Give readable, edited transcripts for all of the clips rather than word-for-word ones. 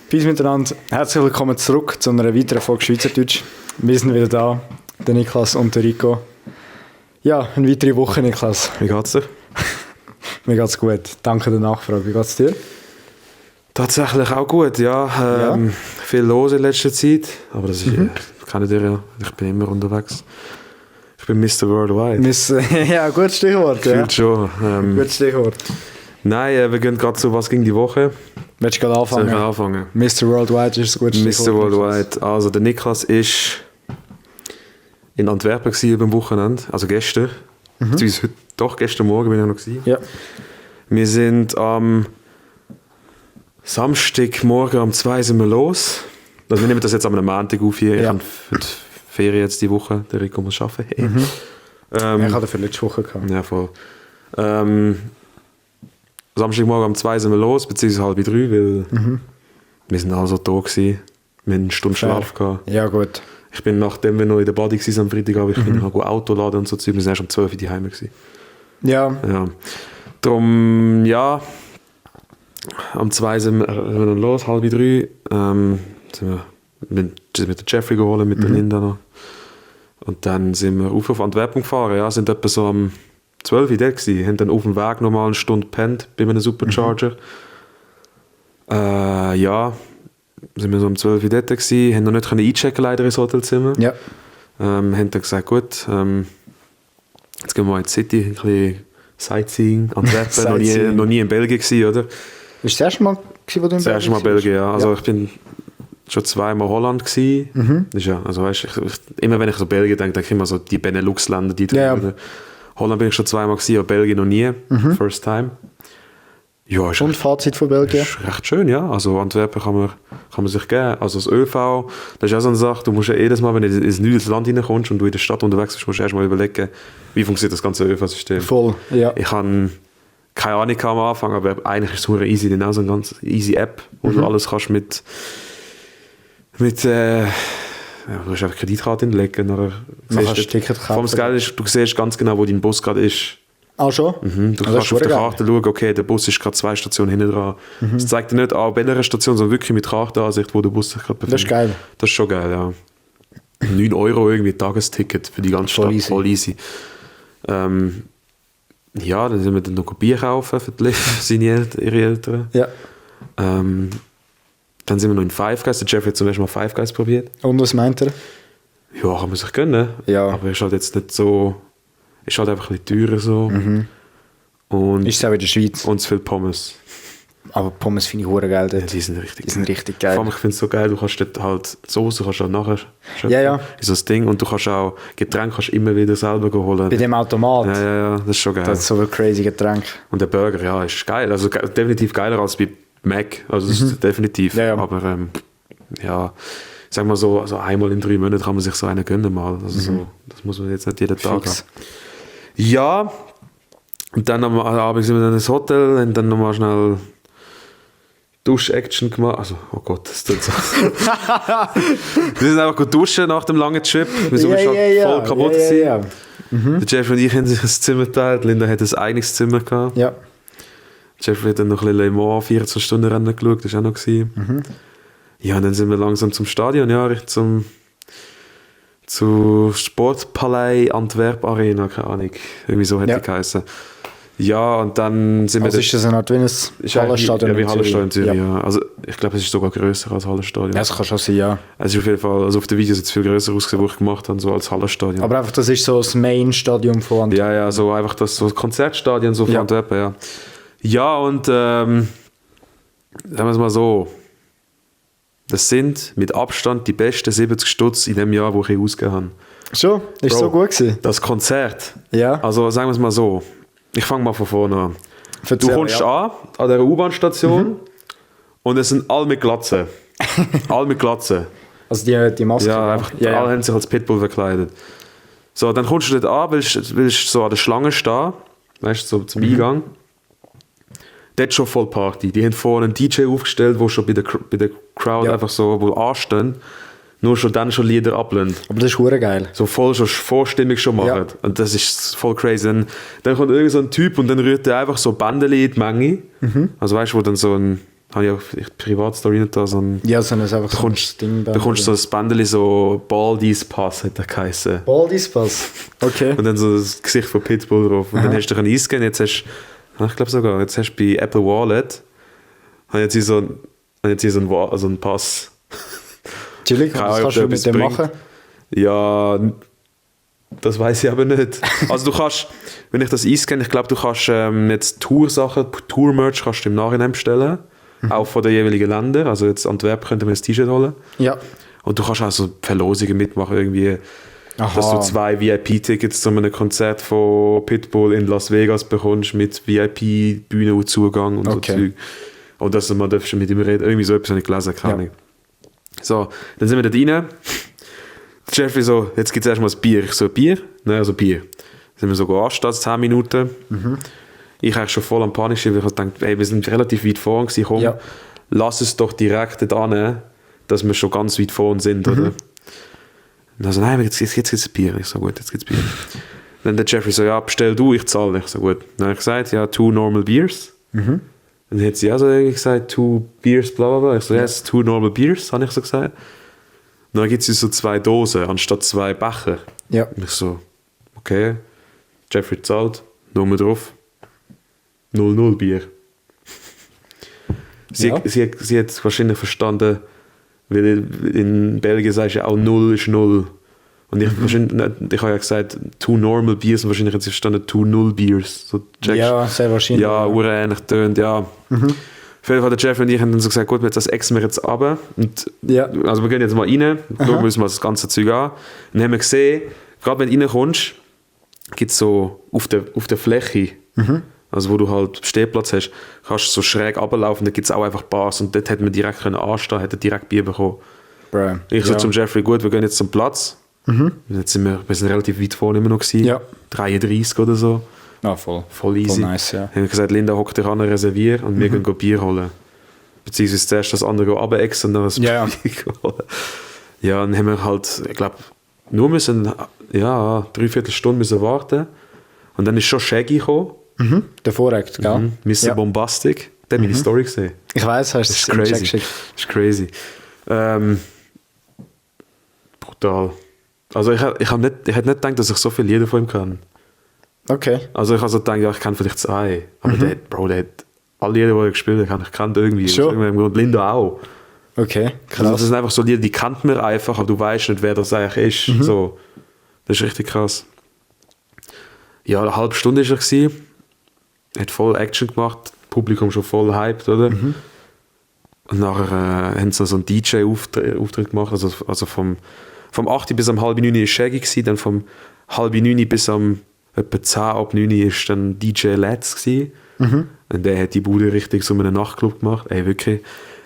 Peace miteinander. Herzlich willkommen zurück zu einer weiteren Folge Schweizerdeutsch. Wir sind wieder da, der Niklas und der Rico. Ja, eine weitere Woche, Niklas. Wie geht's dir? Mir geht's gut. Danke der Nachfrage. Wie geht's dir? Tatsächlich auch gut, ja. Viel los in letzter Zeit, aber das ist, kennt ihr ja, ich bin immer unterwegs. Ich bin Mr. Worldwide. Ja, gutes Stichwort. Gefühlt schon. Gutes Stichwort. Nein, wir gehen gerade zu «Was ging die Woche?» Willst du gerade anfangen? Soll ich anfangen? Mr. Worldwide ist ein gutes Stichwort. Mr. Worldwide. Also der Niklas ist in Antwerpen beim Wochenende, also gestern. Beziehungsweise heute, doch, gestern Morgen bin ich noch gewesen. Ja. Wir sind am Samstagmorgen um 2 sind wir los. Also wir nehmen das jetzt am Montag auf hier. Ich habe für die Ferien jetzt die Woche. Der Rico muss arbeiten. Ich hatte für letzte Woche gehabt. Ja, voll. Samstagmorgen um 2 sind wir los, beziehungsweise 2:30, weil wir sind alle so da gewesen. Wir haben eine Stunde Schlaf gehabt. Ja, gut. Ich bin, nachdem wir noch in der Body waren am Freitag, ich bin noch Auto laden und so. Wir sind erst um 12 Uhr daheim gewesen. Ja. Darum, ja. Um 2 sind wir dann los, 2:30. Sind wir mit der Jeffrey geholt, mit der Linda noch. Und dann sind wir auf Antwerpen gefahren. Ja, sind etwa so am 12 Uhr dort gewesen. Haben dann auf dem Weg noch mal eine Stunde gepennt bei einem Supercharger. Ja, sind wir so um 12 Uhr dort gewesen. Haben noch nicht einchecken leider ins Hotelzimmer. Ja. Haben dann gesagt, gut, jetzt gehen wir mal in die City, ein bisschen Sightseeing. Antwerpen, noch nie in Belgien gewesen, oder? Ist das erste Mal, wo du in Belgien Das erste Mal Belgien, ja. Also ich bin schon 2-mal Holland gewesen. Das ist ja, also weißt, immer wenn ich so Belgien denke ich immer so die Benelux-Länder, die drin. Ja. Holland bin ich schon 2-mal gewesen, aber Belgien noch nie. First time. Ja, ist und Fazit von Belgien? Ist recht schön, ja. Also Antwerpen kann man sich geben. Also das ÖV, das ist auch so eine Sache, du musst ja jedes Mal, wenn du ins neues Land reinkommst und du in der Stadt unterwegs bist, musst du erst mal überlegen, wie funktioniert das ganze ÖV-System. Voll, ja. Ich habe keine Ahnung am Anfang, aber eigentlich ist es super easy. Dann auch so eine ganz easy App, wo du alles kannst mit du hast einfach Kreditkarte hinlegen. Nachher hast du Ticket kaufen. Vom Geil ist, du siehst ganz genau, wo dein Bus gerade ist. Ah, schon? Du kannst auf der Karte schauen, okay, der Bus ist gerade 2 Stationen hinten dran. Es zeigt dir nicht an welcher Station, sondern wirklich mit Kartenansicht, wo der Bus sich gerade befindet. Das ist geil. Das ist schon geil, ja. 9 € irgendwie Tagesticket für die ganze Stadt. Voll easy. Ja, dann sind wir dann noch ein Bier kaufen für ihre Eltern. Ja. Dann sind wir noch in Five Guys. Der Jeff hat zum ersten Mal Five Guys probiert. Und was meint er? Ja, kann man sich gönnen. Ja. Aber ist halt jetzt nicht so... Ist halt einfach ein bisschen teurer so. Und, ist es auch in der Schweiz. und zu viel Pommes. Aber Pommes finde ich hure geil dort. Ja, die sind richtig geil. Vor allem, ich finde es so geil, du kannst dort halt die Soße kannst du auch nachher schöpfen. Ja. Ist das Ding. Und du kannst auch Getränke kannst immer wieder selber holen. Bei dem Automat. Ja, das ist schon geil. Das ist so ein crazy Getränk. Und der Burger, ja, ist geil. Also definitiv geiler als bei Mac. Also das ist definitiv. Ja. Aber ja, sag mal so, also einmal in 3 Monaten kann man sich so einen gönnen mal. Also so, das muss man jetzt nicht jeden Tag haben. Ja, und dann am Abend sind wir dann ins Hotel und dann nochmal schnell Dusch-Action gemacht. Also, oh Gott, das tut so. Wir sind einfach gut duschen nach dem langen Trip. Wir sind voll kaputt gewesen. Der Jeff und ich haben sich ein Zimmer geteilt. Linda hat ein eigenes Zimmer gehabt. Ja. Jeff hat dann noch ein bisschen Le Mans 14 Stunden Rennen geschaut, das war auch noch gewesen. Ja, und dann sind wir langsam zum Stadion, ja, zu Sportpalais Antwerp Arena, keine Ahnung. Irgendwie so hätte ich geheißen. Ja, und dann sind wir... Also ist das eine Art wie ein Hallenstadion? Ja, wie Hallenstadion in Zürich, ja. Also ich glaube, es ist sogar grösser als Hallenstadion. Ja, das kann schon sein, ja. Es ist auf jeden Fall, also auf den Videos hat es viel grösser ausgesehen, wo ich gemacht habe, so als Hallenstadion. Aber einfach, das ist so das Main-Stadion von Antwerpen. Ja, so einfach das so Konzertstadion so von Antwerpen, ja. Ja, und sagen wir es mal so, das sind mit Abstand die besten 70 Stutz in dem Jahr, wo ich ausgegeben habe. Schon? Ist Bro, so gut gewesen? Das Konzert. Ja. Also sagen wir es mal so, ich fange mal von vorne an. Erzähl, Du kommst an der U-Bahn-Station und es sind alle mit Glatze. Alle mit Glatze. Also die Maske? Ja, einfach alle haben sich als Pitbull verkleidet. So, dann kommst du dort an, willst so an der Schlange stehen, weißt du, so zum Eingang. Dort schon voll Party. Die haben vorne einen DJ aufgestellt, der schon bei der Crowd einfach so wo anstehen. Nur schon dann schon Lieder ablehnt. Aber das ist hure geil. So voll schon vorstimmig schon machen. Ja. Und das ist voll crazy. Dann kommt irgend so ein Typ und dann rührt er einfach so Bändeli in die Menge. Also weißt du, wo dann so ein habe ich auch die Privatstory nicht da, sondern Ja, so ist einfach so ein Ding. da kommst so ein Bändeli, so Baldies Pass hat er geheißen. Baldies Pass. Okay. Und dann so das Gesicht von Pitbull drauf. Und dann hast du dich eingehen, jetzt hast du, ich glaube sogar, jetzt hast du bei Apple Wallet, habe jetzt hier so einen Pass. Entschuldigung, was kannst du mit dem machen? Ja, das weiß ich aber nicht. Also du kannst, wenn ich das einscanne, ich glaube, du kannst jetzt Tour-Sachen, Tour-Merch kannst du im Nachhinein bestellen. Auch von den jeweiligen Ländern. Also jetzt Antwerpen könnte man ein T-Shirt holen. Ja. Und du kannst auch so Verlosungen mitmachen, irgendwie, Aha. dass du 2 VIP-Tickets zu einem Konzert von Pitbull in Las Vegas bekommst mit VIP-Bühnenzugang und Okay. so Zeug. Und dass du mal darfst mit ihm reden. Irgendwie so etwas habe ich gelesen, keine Ahnung. So, dann sind wir da rein. Jeffrey so, jetzt gibt es erstmal ein Bier. Ich so, Bier? Nein, also Bier. Dann sind wir so anstehen, 10 Minuten. Ich eigentlich schon voll am Panisch, weil ich dachte, ey, wir sind relativ weit vorn gewesen, komm, Ja. lass es doch direkt dort hin, dass wir schon ganz weit vorn sind, oder? Und dann so, nein, jetzt gibt es Bier. Ich so, gut, jetzt gibt es Bier. Dann der Jeffrey so, ja, bestell du, ich zahle. Ich so, gut. Dann habe ich gesagt, ja, 2 normal beers. Dann hat sie also gesagt, 2 beers, bla bla bla. Ich so, yes, 2 normal beers, habe ich so gesagt. Und dann gibt es so 2 Dosen, anstatt 2 Becher. Ja. Und ich so, okay. Jeffrey zahlt, Nummer drauf. 0-0 Bier. Sie hat wahrscheinlich verstanden, weil in Belgien sagst du ja auch 0 ist 0. Und ich habe ja gesagt, 2 normal beers und wahrscheinlich hat sie verstanden, 2 0 beers. So, Ja, sehr wahrscheinlich. ja, urähnlich tönt, ja. Auf jeden Fall, der Jeff und ich haben dann so gesagt, gut, das exen wir jetzt runter. Und, Ja. also wir gehen jetzt mal rein, schauen wir uns mal das ganze Zeug an. Und dann haben wir gesehen, gerade wenn du reinkommst, gibt es so auf der Fläche, also wo du halt Stehplatz hast, kannst du so schräg runterlaufen, da gibt es auch einfach Bars und dort hätten wir direkt können anstehen, hätten direkt Bier bekommen. Bro. Ich so zum Jeffrey, gut, wir gehen jetzt zum Platz. Jetzt sind wir sind relativ weit vorne immer noch gewesen, Ja. 33 oder so. Ja, voll. Voll easy. Voll nice, ja. Haben wir gesagt, Linda, hock dich an, reservier und wir gehen Bier holen. Beziehungsweise zuerst das andere runterexen und dann das Ja. Bier holen. Ja, dann haben wir halt, ich glaube, nur müssen, ja, 3/4 Stunde müssen warten. Und dann ist schon Shaggy gekommen. Der Vorrecht, gell? Mr. Ja. Bombastic. Der hat meine Story gesehen. Ich weiß, hast Das ist du es im Chat crazy. geschickt. Das ist crazy. Brutal. Also ich hätte nicht gedacht, dass ich so viele Lieder von ihm kann. Okay. Also ich habe so gedacht, ja, ich kenne vielleicht 2. Aber der hat alle Lieder, die er gespielt hat, ich kannte irgendwie. Schon? Aus irgendeinem Grund. Linda auch. Okay, Also krass. das sind einfach so Lieder, die kennt man einfach, aber du weißt nicht, wer das eigentlich ist. So. Das ist richtig krass. Ja, eine halbe Stunde war er gewesen. Hat voll Action gemacht. Das Publikum schon voll hyped, oder? Und nachher haben sie so einen DJ-Auftritt gemacht. Also vom 8 bis um halb 9 war Shaggy gewesen, dann vom halb 9 bis um etwa 10 ab 9 war dann DJ Let's gewesen. Und der hat die Bude richtig so einen Nachtclub gemacht. Ey, wirklich.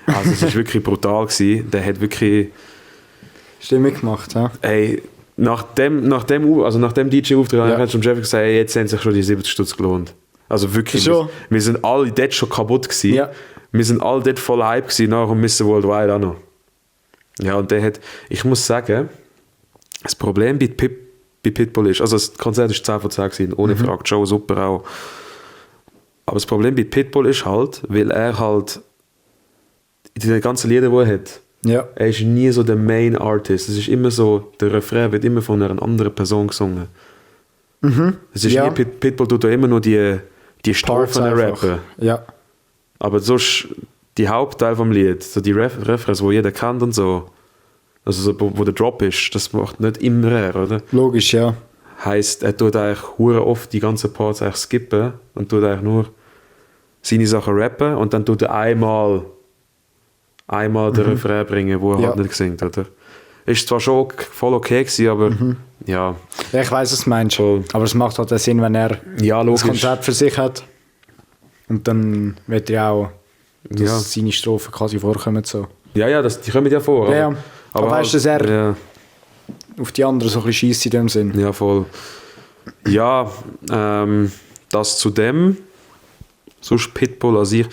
Also es war wirklich brutal gewesen. Der hat wirklich... Stimmung gemacht, ja. Ey, nach dem DJ-Auftritt Ja. hat schon Jeff gesagt, ey, jetzt haben sich schon die 70 Stutz gelohnt. Also wirklich, Schon? wir sind alle dort schon kaputt gewesen. Ja. Wir sind alle dort voll Hype gewesen, nachher und Mr. Worldwide auch noch. Ja, und der hat, ich muss sagen, das Problem bei Pitbull ist, also das Konzert ist 10 von 10 gewesen, ohne Frage, Show super auch. Aber das Problem bei Pitbull ist halt, weil er halt die ganzen Lieder, die er hat, Ja. er ist nie so der Main Artist. Es ist immer so, der Refrain wird immer von einer anderen Person gesungen. Es ist Ja. nie, Pitbull tut da immer nur die Strophen einfach. rappen. Ja. Aber sonst die Hauptteil vom Lied, so die Refrains, die jeder kennt und so, also so, wo der Drop ist, das macht nicht immer er, oder? Logisch, ja. Heisst, er tut eigentlich hure oft die ganzen Parts eigentlich skippen und tut eigentlich nur seine Sachen rappen und dann tut er einmal den Refrain bringen, wo er Ja. halt nicht singt, oder? Ist zwar schon voll okay gewesen, aber ja. Ja, ich weiß, was du meinst. Voll. Aber es macht halt den Sinn, wenn er Ja, das logisch. Konzept für sich hat. Und dann wird er auch, dass Ja. seine Strophen quasi vorkommen. So. Ja, die kommen ja vor. Ja, aber weißt du, dass er ja, auf die anderen so ein bisschen scheisst in dem Sinn? ja, voll. Ja, das zu dem. Sonst Pitbull an sich.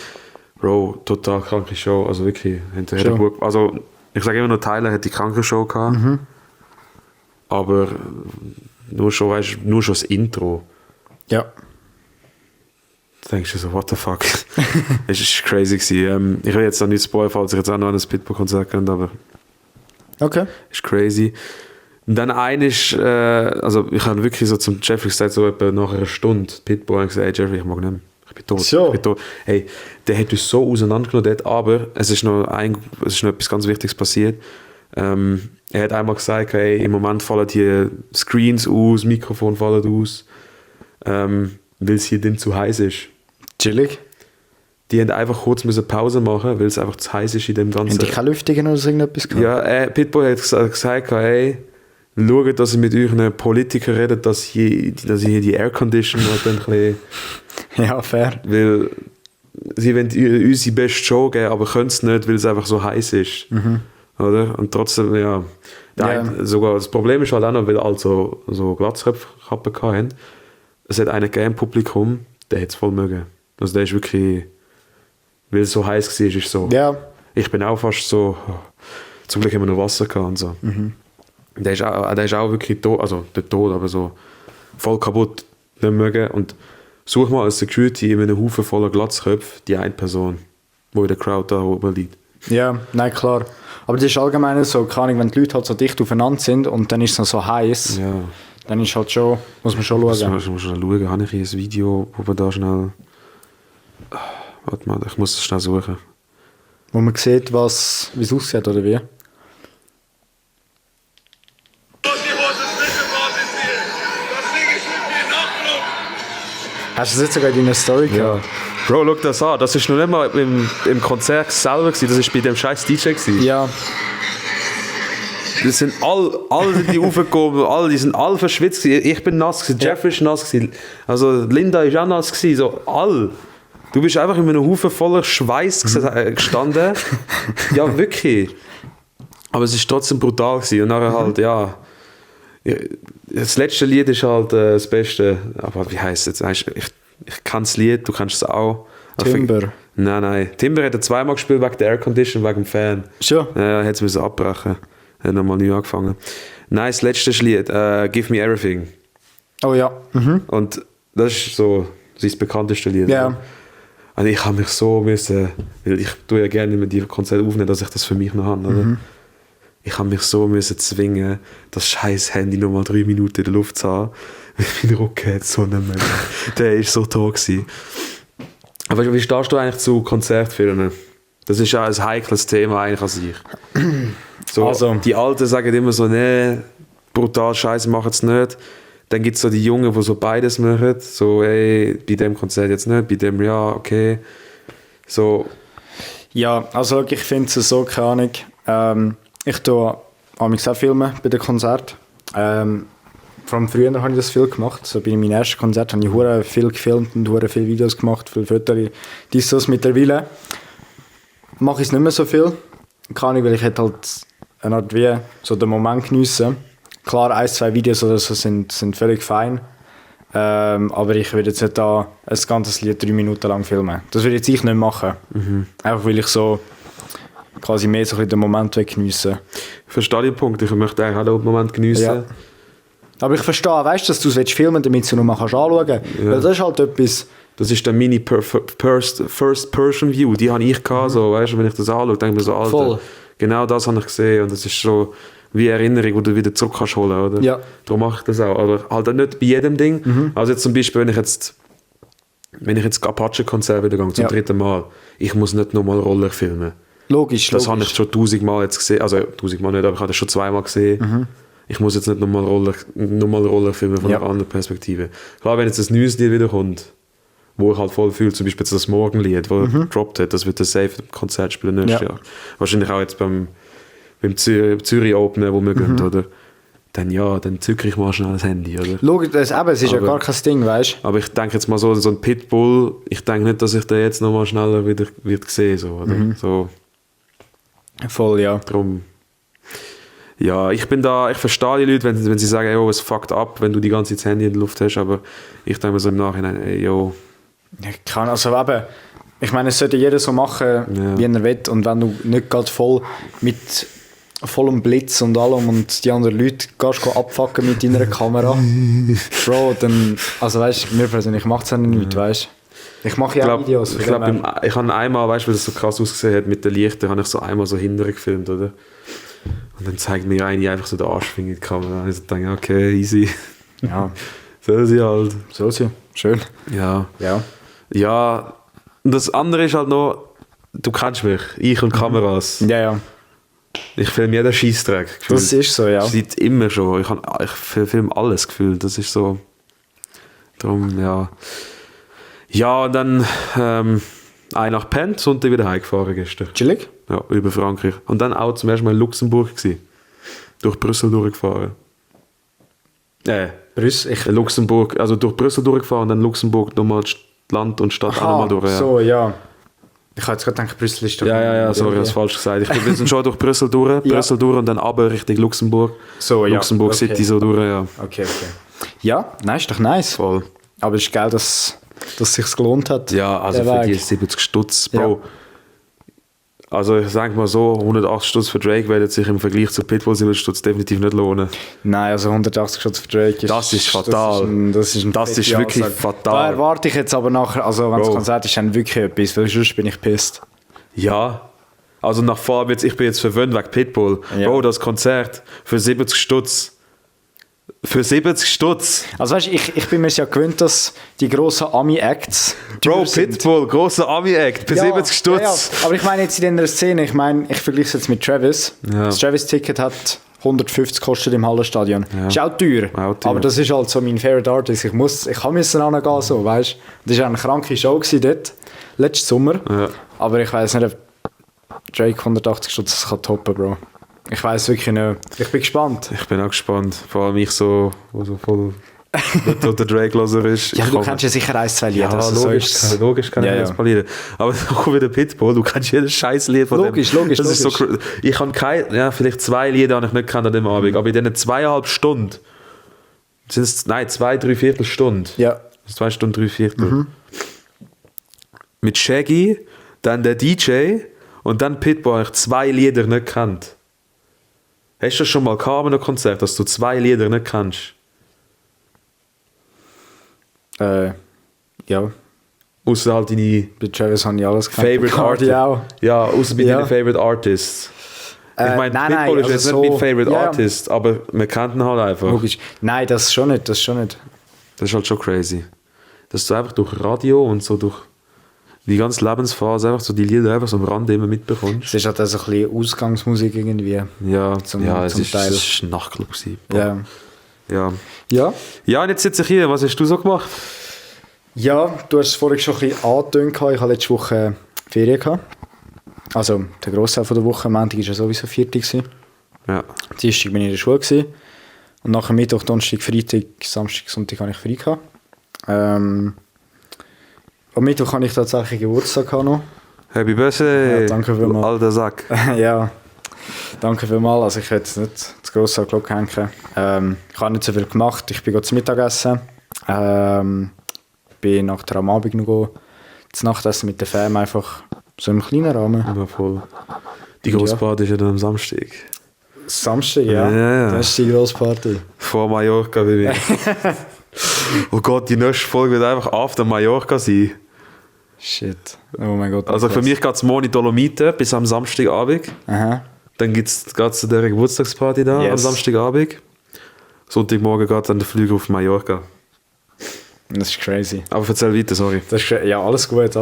Bro, total kranke Show. Also wirklich. Schon. Also, ich sage immer nur, Tyler hat die kranke Show gehabt. Aber nur schon das Intro. Ja. denkst du so, what the fuck? Es ist crazy gewesen. Ich will jetzt noch nicht spoilern, falls ich jetzt auch noch an ein Pitbull-Konzert gehe, aber Okay. ist crazy. Und dann ist, also ich habe wirklich so zum Jeffrey gesagt, so etwa nach einer Stunde, Pitbull, und gesagt, hey Jeffrey, ich mag nicht mehr. Ich bin tot. So. Ich bin tot. Hey, der hat uns so auseinandergenommen dort, aber es ist noch etwas ganz Wichtiges passiert. Er hat einmal gesagt, hey, im Moment fallen die Screens aus, Mikrofon fallen aus, weil es hier drin zu heiß ist. Chillig. Die haben einfach kurz Pause machen, weil es einfach zu heiß ist in dem Ganzen. Haben die keine Lüftungen oder so irgendetwas gehabt? Ja, Pitbull hat gesagt, hey, schaut, dass ihr mit euren Politikern redet, dass ihr hier die Aircondition halt ein bisschen... Ja, fair. Weil sie wollen uns die beste Show geben, aber können es nicht, weil es einfach so heiß ist. Oder? Und trotzdem, ja. Sogar das Problem ist halt auch noch, weil alle so Glatzköpfe hatten. Es hat einen gegeben im Publikum, der hat es voll mögen. Also der ist wirklich, weil es so heiß war, ist so. Ja. Ich bin auch fast so, zum Glück haben wir noch Wasser gehabt und so. Der ist auch wirklich tot, also nicht tot, aber so voll kaputt, nicht mögen. Und such mal als Security in einem Haufen voller Glatzköpfe die eine Person, die in der Crowd da oben liegt. Ja, nein, klar. Aber das ist allgemein so, keine Ahnung, wenn die Leute halt so dicht aufeinander sind und dann ist es noch so heiß, Ja. dann ist halt schon, muss man schon schauen. Muss man schon schauen, habe ich hier ein Video, wo wir da schnell... Warte mal, ich muss es schnell suchen. Wo man sieht, wie es aussieht, oder wie? Hast du das jetzt sogar in deiner Story gehabt? Bro, schau das an. Das ist noch nicht mal im Konzert selber gewesen, das war bei dem scheiß DJ gewesen. Ja. Das sind alle sind die raufgekommen, die sind alle verschwitzt gewesen. Ich bin nass gewesen, Jeffrey ist nass gewesen. Also Linda ist auch nass gewesen, so alle. Du bist einfach in einem Haufen voller Schweiß gestanden. Ja, wirklich. Aber es ist trotzdem brutal gewesen. Und nachher halt, ja... Das letzte Lied ist halt das Beste. Aber wie heisst es jetzt? Ich kenne das Lied, du kennst es auch. Timber. Nein. Timber hat er zweimal gespielt wegen der Aircondition, wegen dem Fan. Schon? Ja, hätte es abbrechen. Hat nochmal neu angefangen. Nein, das letzte Lied, Give Me Everything. Oh ja. Und das ist so sein bekannteste Lied. Ja. Und ich habe mich so müssen, weil ich tue ja gerne mit die Konzerte aufnehmen, dass ich das für mich noch habe. Oder? Ich habe mich so müssen zwingen, das scheiß Handy noch mal 3 Minuten in der Luft zu haben. Mein Rücken hat so nicht mehr. Der war so tot gewesen. Aber wie stehst du eigentlich zu Konzertfilmen? Das ist ja ein heikles Thema eigentlich an sich. So, Also. die Alten sagen immer so, nee, brutal Scheiße machen es nicht. Dann gibt es so die Jungen, die so beides machen. So, ey, bei dem Konzert jetzt nicht, bei dem ja, okay. So. Ja, also ich finde es so, keine Ahnung. Ich tue auch Filme bei den Konzerten. Vor allem früher habe ich das viel gemacht. So bei meinem ersten Konzert habe ich hure viel gefilmt und hure viele Videos gemacht, viele Fotos. Dies mittlerweile mache ich es nicht mehr so viel. Keine Ahnung, weil ich hätte halt eine Art wie so den Moment geniessen. Klar, 1-2 Videos oder so sind völlig fein. Aber ich würde jetzt nicht da ein ganzes Lied 3 Minuten lang filmen. Das würde jetzt ich nicht machen. Einfach weil ich so quasi mehr so ein bisschen den Moment geniessen. Ich verstehe den Punkt, ich möchte eigentlich auch den Moment geniessen. Ja. Aber ich verstehe, weißt du, dass du es filmen willst, damit du es nochmal anschauen kannst. Ja. Weil das ist halt etwas... Das ist dann meine First-Person-View, die habe ich gehabt, so, weißt du, wenn ich das anschaue, denke ich mir so, Alter, voll. Genau das habe ich gesehen und das ist so wie Erinnerung, die du wieder zurück kannst holen, oder? Ja. Darum mache ich das auch, aber halt auch nicht bei jedem Ding. Also jetzt zum Beispiel, wenn ich jetzt Apache-Konzert wieder gehe, zum 3. Mal, ich muss nicht nochmal Roller filmen. Logisch. Das habe ich schon 1000 Mal jetzt gesehen, also 1000 Mal nicht, aber ich habe das schon 2-mal gesehen. Ich muss jetzt nicht nochmal Roller filmen von einer anderen Perspektive. Klar, wenn jetzt ein neues Lied wieder kommt, wo ich halt voll fühle, zum Beispiel das Morgenlied, das er gedroppt hat, das wird das safe im Konzert spielen nächstes Jahr. Wahrscheinlich auch jetzt beim Zürich Open, wo wir gehen, oder? Dann zücke ich mal schnell das Handy, oder? Logisch, es ist ja gar kein Ding, weißt du? Aber ich denke jetzt mal so ein Pitbull, ich denke nicht, dass ich den jetzt nochmal schneller wieder wird sehen, so, oder? So. Voll, ja. Drum. Ja, ich verstehe die Leute, wenn sie sagen, yo, es fuckt ab, wenn du die ganze Zeit das Handy in der Luft hast, aber ich denke mir so im Nachhinein, ey, yo. Ich meine, es sollte jeder so machen, wie er will, und wenn du nicht gerade voll mit vollem Blitz und allem und die anderen Leute gehst abfucken mit deiner Kamera, Bro, dann, also weißt du, mir persönlich macht es ja nicht, weißt du. Ich mache ja auch Videos. Ich glaube, ich habe einmal, weißt du, weil das so krass ausgesehen hat mit den Lichtern, habe ich so einmal so hinterher gefilmt, oder? Und dann zeigt mir eine einfach so den Arschfinger in die Kamera. Und ich denke, okay, easy. Ja. So sie halt. So sie. Schön. Ja. Ja. Ja. Und das andere ist halt noch, du kennst mich, ich und Kameras. Ja, ja. Ich filme jeden Scheissdreck. Das ist so, ja. Seit immer schon. Ich filme alles gefühlt. Das ist so. Darum, ja. Ja, und dann ein nach Penn, Sonntag wieder heimgefahren gestern. Chillig? Ja, über Frankreich. Und dann auch zum ersten Mal in Luxemburg gewesen. Durch Brüssel durchgefahren. Brüssel? Luxemburg, also durch Brüssel durchgefahren und dann Luxemburg nochmal Land und Stadt auch nochmal durch. Ja. So, ja. Ich habe jetzt gerade gedacht, Brüssel ist doch... Ja, sorry, ich habe es falsch gesagt. Wir sind schon durch Brüssel durch, Brüssel durch und dann aber Richtung Luxemburg. So, ja. Luxemburg okay. City so durch, ja. Okay. Ja, nein, ist doch nice. Voll. Aber es ist geil, dass es sich gelohnt hat. Ja, also der für Weg. die 70 Stutz, Bro. Ja. Also ich sage mal so, 180 Stutz für Drake werden sich im Vergleich zu Pitbull 70 Stutz definitiv nicht lohnen. Nein, also 180 Stutz für Drake ist... Das ist fatal. Das ist wirklich fatal. Da erwarte ich jetzt aber nachher, also wenn das Konzert ist, dann wirklich etwas, weil sonst bin ich pisst. Ja, also nach Farbe jetzt, ich bin jetzt verwöhnt wegen Pitbull. Ja. Bro, das Konzert für 70 Stutz. Für 70 Stutz. Also weißt du, ich bin mir ja gewöhnt, dass die grossen Ami-Acts... Bro, Pitbull, grosser Ami-Act, für 70 Stutz. Ja. Aber ich meine jetzt in der Szene, ich vergleiche es jetzt mit Travis. Ja. Das Travis-Ticket hat 150 gekostet im Hallenstadion. Ja. Ist auch teuer. Aber das ist halt so mein Favorite Artist. Ich musste hingehen, so, weißt du. Das war eine kranke Show dort, letzten Sommer. Ja. Aber ich weiss nicht, ob Drake 180 Stutz kann toppen, Bro. Ich weiss wirklich nicht. Ich bin gespannt. Ich bin auch gespannt. Vor allem ich so voll der Drake-Loser ist. Ja, du kennst ja sicher 1-2 Lieder. Ja, also logisch kann ich das verlieren. Aber auch wieder Pitbull, du kennst jedes scheiß Lied von logisch, dem. Logisch. So, ich kann vielleicht 2 Lieder habe ich nicht gekannt an dem Abend, aber in diesen 2,5 Stunden sind es, 2, 3 Viertelstunden. Ja. 2 Stunden, 3 Viertel. Mhm. Mit Shaggy, dann der DJ und dann Pitbull habe ich 2 Lieder nicht gekannt. Hast du das schon mal gehabt an einem Konzert, dass du 2 Lieder nicht kennst? Ja. Außer halt deine... Bei Travis habe ich alles gekannt. Favorite Artist. Ja, außer bei deinen Favorite Artists. Ich meine, Pitbull ist jetzt nicht mein Favorite Artist, aber man kennt ihn halt einfach. Logisch. Nein, das schon nicht. Das ist halt schon crazy. Dass du einfach durch Radio und so durch die ganze Lebensphase einfach so die Lieder einfach so am Rand immer mitbekommst. Es ist halt also ein bisschen Ausgangsmusik irgendwie. Ja, zum Teil. Es war ein Nachtclub. Ja. Ja, und jetzt sitze ich hier. Was hast du so gemacht? Ja, du hast es vorhin schon ein bisschen angetönt. Ich hatte letzte Woche Ferien gehabt. Also der Grossteil der Woche. Montag war ja sowieso Viertag. Ja. Dienstag war ich in der Schule. Gewesen. Und nachher Mittwoch, Donnerstag, Freitag, Samstag, Sonntag hatte ich frei gehabt. Am Mittwoch hatte ich tatsächlich Geburtstag noch. Happy Birthday! Ja, danke vielmals. Alter Sack. Ja, danke vielmals. Also ich hätte jetzt nicht das grosse Glück hängen. Ich habe nicht so viel gemacht. Ich bin zum Mittagessen. Bin nachher am Abend noch zu Nachtessen mit der Fam, einfach so im kleinen Rahmen. Ja, voll. Die Grossparty ist ja dann am Samstag. Samstag, ja. Das ist die Grossparty. Vor Mallorca, Baby. Oh Gott, die nächste Folge wird einfach after Mallorca sein. Shit. Oh mein Gott. Also für mich geht es morgen in Dolomiten bis am Samstagabend. Aha. Dann geht es zu der Geburtstagsparty da am Samstagabend. Sonntagmorgen geht dann der Flüger auf Mallorca. Das ist crazy. Aber erzähl weiter, sorry. Das ist, ja, alles gut.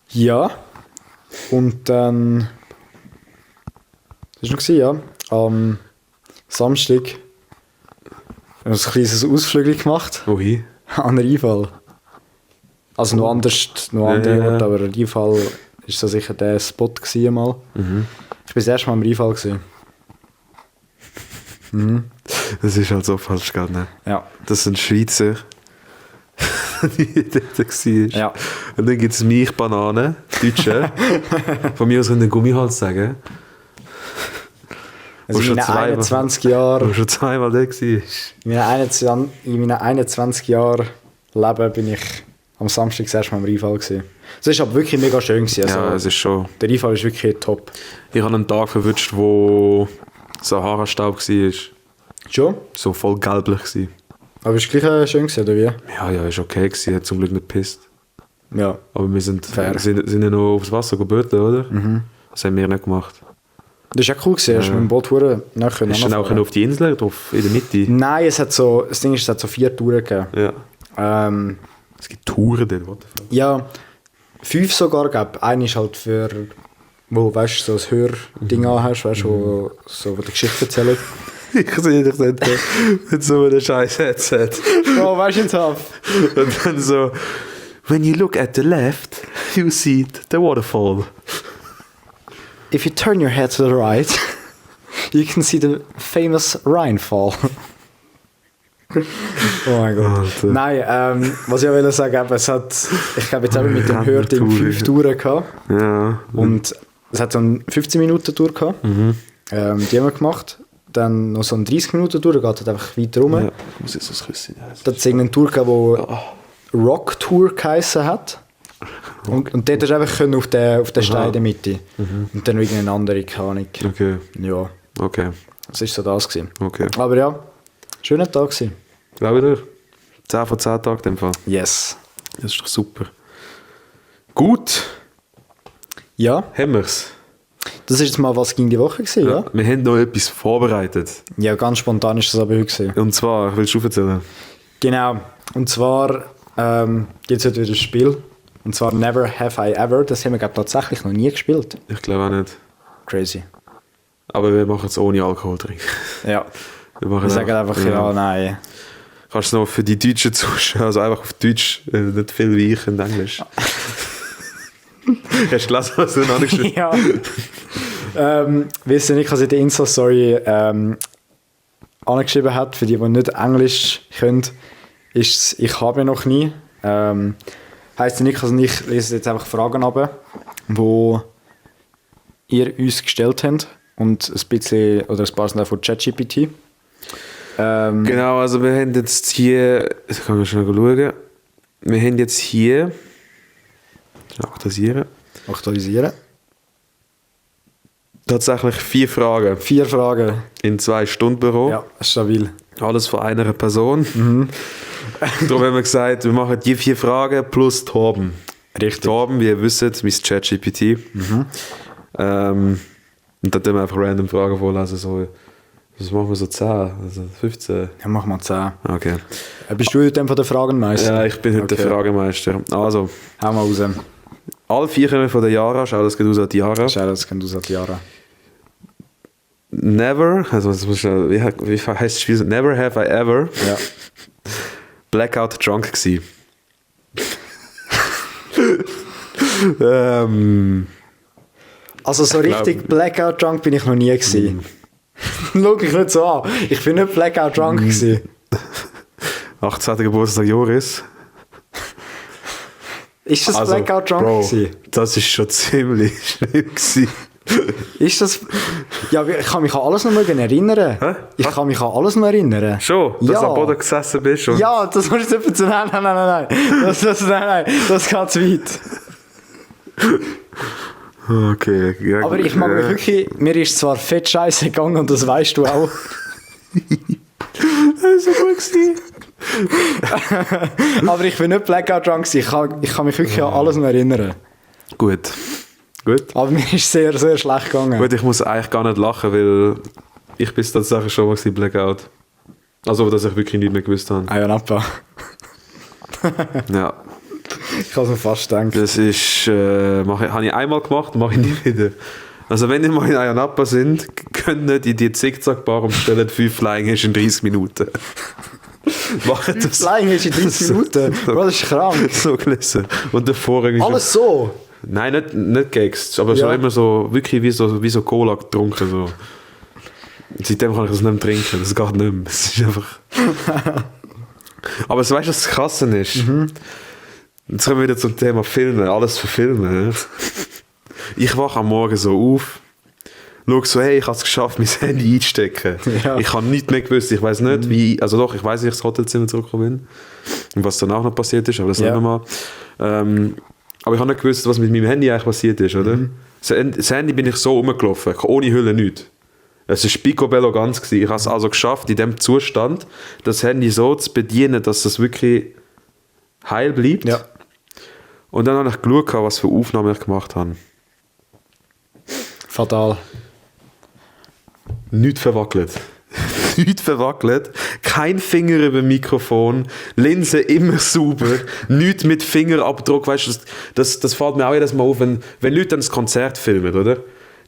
Ja. Und dann... Das war noch, ja. Am Samstag haben wir ein kleines Ausflügel gemacht. Wohin? An Rheinfall. Also noch andere Orte, aber Rheinfall war so sicher der Spot mal. Mhm. Ich war das erste Mal am Rheinfall. Mhm. Das ist halt so falsch, gell, ne? Ja. Das sind Schweizer, die dort waren. Ja. Und dann gibt es mich, Bananen, Deutsche. Von mir aus können den Gummihals sagen. Also in meinen 21 Jahren... Wo schon zweimal da war. In meinen 21 Jahren Leben bin ich am Samstag das erste Mal am Rheinfall gewesen. Es war aber wirklich mega schön gewesen. Also, ja, es ist schon... Der Rheinfall ist wirklich top. Ich habe einen Tag verwünscht, wo Sahara-Staub war. Schon? So voll gelblich war. Aber ist gleich schön gewesen, oder wie? Ja, ist okay gewesen, hat zum Glück nicht gepisst. Ja. Aber wir sind ja noch aufs Wasser gebeten, oder? Das haben wir nicht gemacht. Das war auch cool gewesen, hast du mit dem Boot nachher Bist du dann auch auf die Insel drauf, in der Mitte? Nein, das Ding ist, es hat so 4 Touren gegeben. Ja. Es gibt Touren dort, what the fuck? Ja, 5 sogar gab. Eine ist halt für, wo weißt du, so ein Hörding anhast, weißt du, wo die Geschichte erzählen. Ich sehe dich nicht mit so einem scheiß Headset. Bro, weißt du, ins Haft. Und dann so, when you look at the left, you see the waterfall. If you turn your head to the right, you can see the famous Rhinefall. Oh mein Gott. Alter. Nein, was ich will sagen, eben, ich glaube jetzt eben mit dem Hörding 5 Touren gehabt. Ja. Und es hat so eine 15-Minuten-Tour gehabt. Die haben wir gemacht. Dann noch so eine 30-Minuten-Tour, da geht es einfach weiter rum. Ja, ich muss jetzt das Küsschen essen. Da hat es irgendeine Tour gehabt, die Rock Tour geheissen hat. Und dort hast du einfach auf den Stein in der Mitte. Und dann noch irgendeine andere, keine Ahnung. Okay. Ja, Okay. das war so das gewesen. Okay. Aber ja, schöner Tag gewesen. Glaube dir? 10 von 10 Tagen in dem Fall. Yes. Das ist doch super. Gut. Ja, Haben wir's. das ist jetzt mal was ging die Woche gewesen, ja? Wir haben noch etwas vorbereitet. Ja, ganz spontan ist das aber heute gewesen. Und zwar, willst du erzählen? Genau. Und zwar gibt es heute wieder ein Spiel. Und zwar Never Have I Ever. Das haben wir, glaube ich, tatsächlich noch nie gespielt. Ich glaube auch nicht. Crazy. Aber wir machen es ohne Alkohol trinken. Ja. Wir Wir sagen einfach ja, nein. Kannst du noch für die Deutschen zuschauen, also einfach auf Deutsch, nicht viel wie ich in Englisch. Hast du gelesen, was du noch geschrieben Ja. Wisst ihr nicht, was in der Insta-Story angeschrieben hat, für die nicht Englisch können, ist «Ich habe noch nie». Heisst nicht, also ich lese jetzt einfach Fragen ab, die ihr uns gestellt habt und ein bisschen, oder ein paar sind auch von ChatGPT. Genau, also wir haben jetzt hier, ich kann schon schauen, wir haben jetzt hier, Aktualisieren. tatsächlich 4 Fragen 4 Fragen. in 2 Stunden Büro. Ja, stabil. Alles von einer Person. Darum haben wir gesagt, wir machen die 4 Fragen plus Torben. Richtig. Torben, wie ihr wisst, mein ChatGPT. Und dann tun wir einfach random Fragen vorlesen. So, was machen wir so 10, also 15? Ja, machen wir 10. Okay. Bist du heute von der Fragenmeister? Ja, ich bin heute der Fragemeister. Also, Hau mal raus. alle 4 kommen von der Yara. Schau, das geht aus an die Yara. Schau, das kennt du seit Jahren. Never, also das muss ich, wie heißt das Spiel? Never have I ever Ja. Blackout drunk gsi. Also so richtig Blackout drunk bin ich noch nie gewesen. Schau mich nicht so an. Ich bin nicht Blackout drunk gewesen. 18. Geburtstag Joris. Ist das Also, Blackout drunk Bro, gewesen? das ist schon ziemlich schlimm gsi. Ist das... Ja, ich kann mich an alles noch mal erinnern. Hä? Ich kann mich an alles noch erinnern. Schon, dass Ja. du am Boden gesessen bist und Ja, das musst du jetzt zu... Nein. Nein, das geht zu weit. okay. Ja, Aber ich mag mich wirklich... Mir ist zwar fett scheiße gegangen und das weißt du auch. Das ist so gut gsi. Aber ich bin nicht Blackout drunk gewesen. Ich kann mich wirklich an alles noch erinnern. Gut. Aber mir ist sehr, sehr schlecht gegangen. Gut, ich muss eigentlich gar nicht lachen, weil ich bin tatsächlich schon mal gewesen, Blackout. Also, dass ich wirklich nicht mehr gewusst habe. Ah ja, Nappa. Ja. Ich kann es mir fast denken. Das ist, habe ich einmal gemacht, mache ich nie wieder. Also wenn ihr mal in Ayanapa sind, könnt nicht in die Zickzackbar umstellen, 5 Flying ist in 30 Minuten. Macht das. Flying ist in 30 Minuten. Bro, das ist krank. So gelesen. Und der Vorhang Alles so. Nein, nicht Gags, aber so Ja. immer so, wirklich wie so Cola getrunken. So. Seitdem kann ich das nicht mehr trinken, das geht nicht mehr. Es ist einfach... Aber weißt du, was das Krasse ist? Jetzt kommen wir wieder zum Thema Filmen, alles für Filme. Ich wache am Morgen so auf, schaue so, hey, ich habe es geschafft, mein Handy einzustecken. Ja. Ich habe nichts mehr gewusst, ich weiß nicht, wie, also doch, ich weiß, wie ich ins Hotelzimmer zurückgekommen bin und was danach noch passiert ist, aber das Ja. nicht mal. Aber ich habe nicht gewusst, was mit meinem Handy eigentlich passiert ist, oder? Das Handy bin ich so rumgelaufen, ohne Hülle nichts. Es war picobello ganz gewesen. Ich habe es also geschafft, in dem Zustand das Handy so zu bedienen, dass es wirklich heil bleibt. Ja. Und dann habe ich geschaut, was für Aufnahmen ich gemacht habe. Fatal. Nicht verwackelt. Nicht verwackelt. Kein Finger über dem Mikrofon. Linse immer sauber. Nichts mit Fingerabdruck. Weißt du, das fällt mir auch jedes Mal auf, wenn Leute dann das Konzert filmen, oder?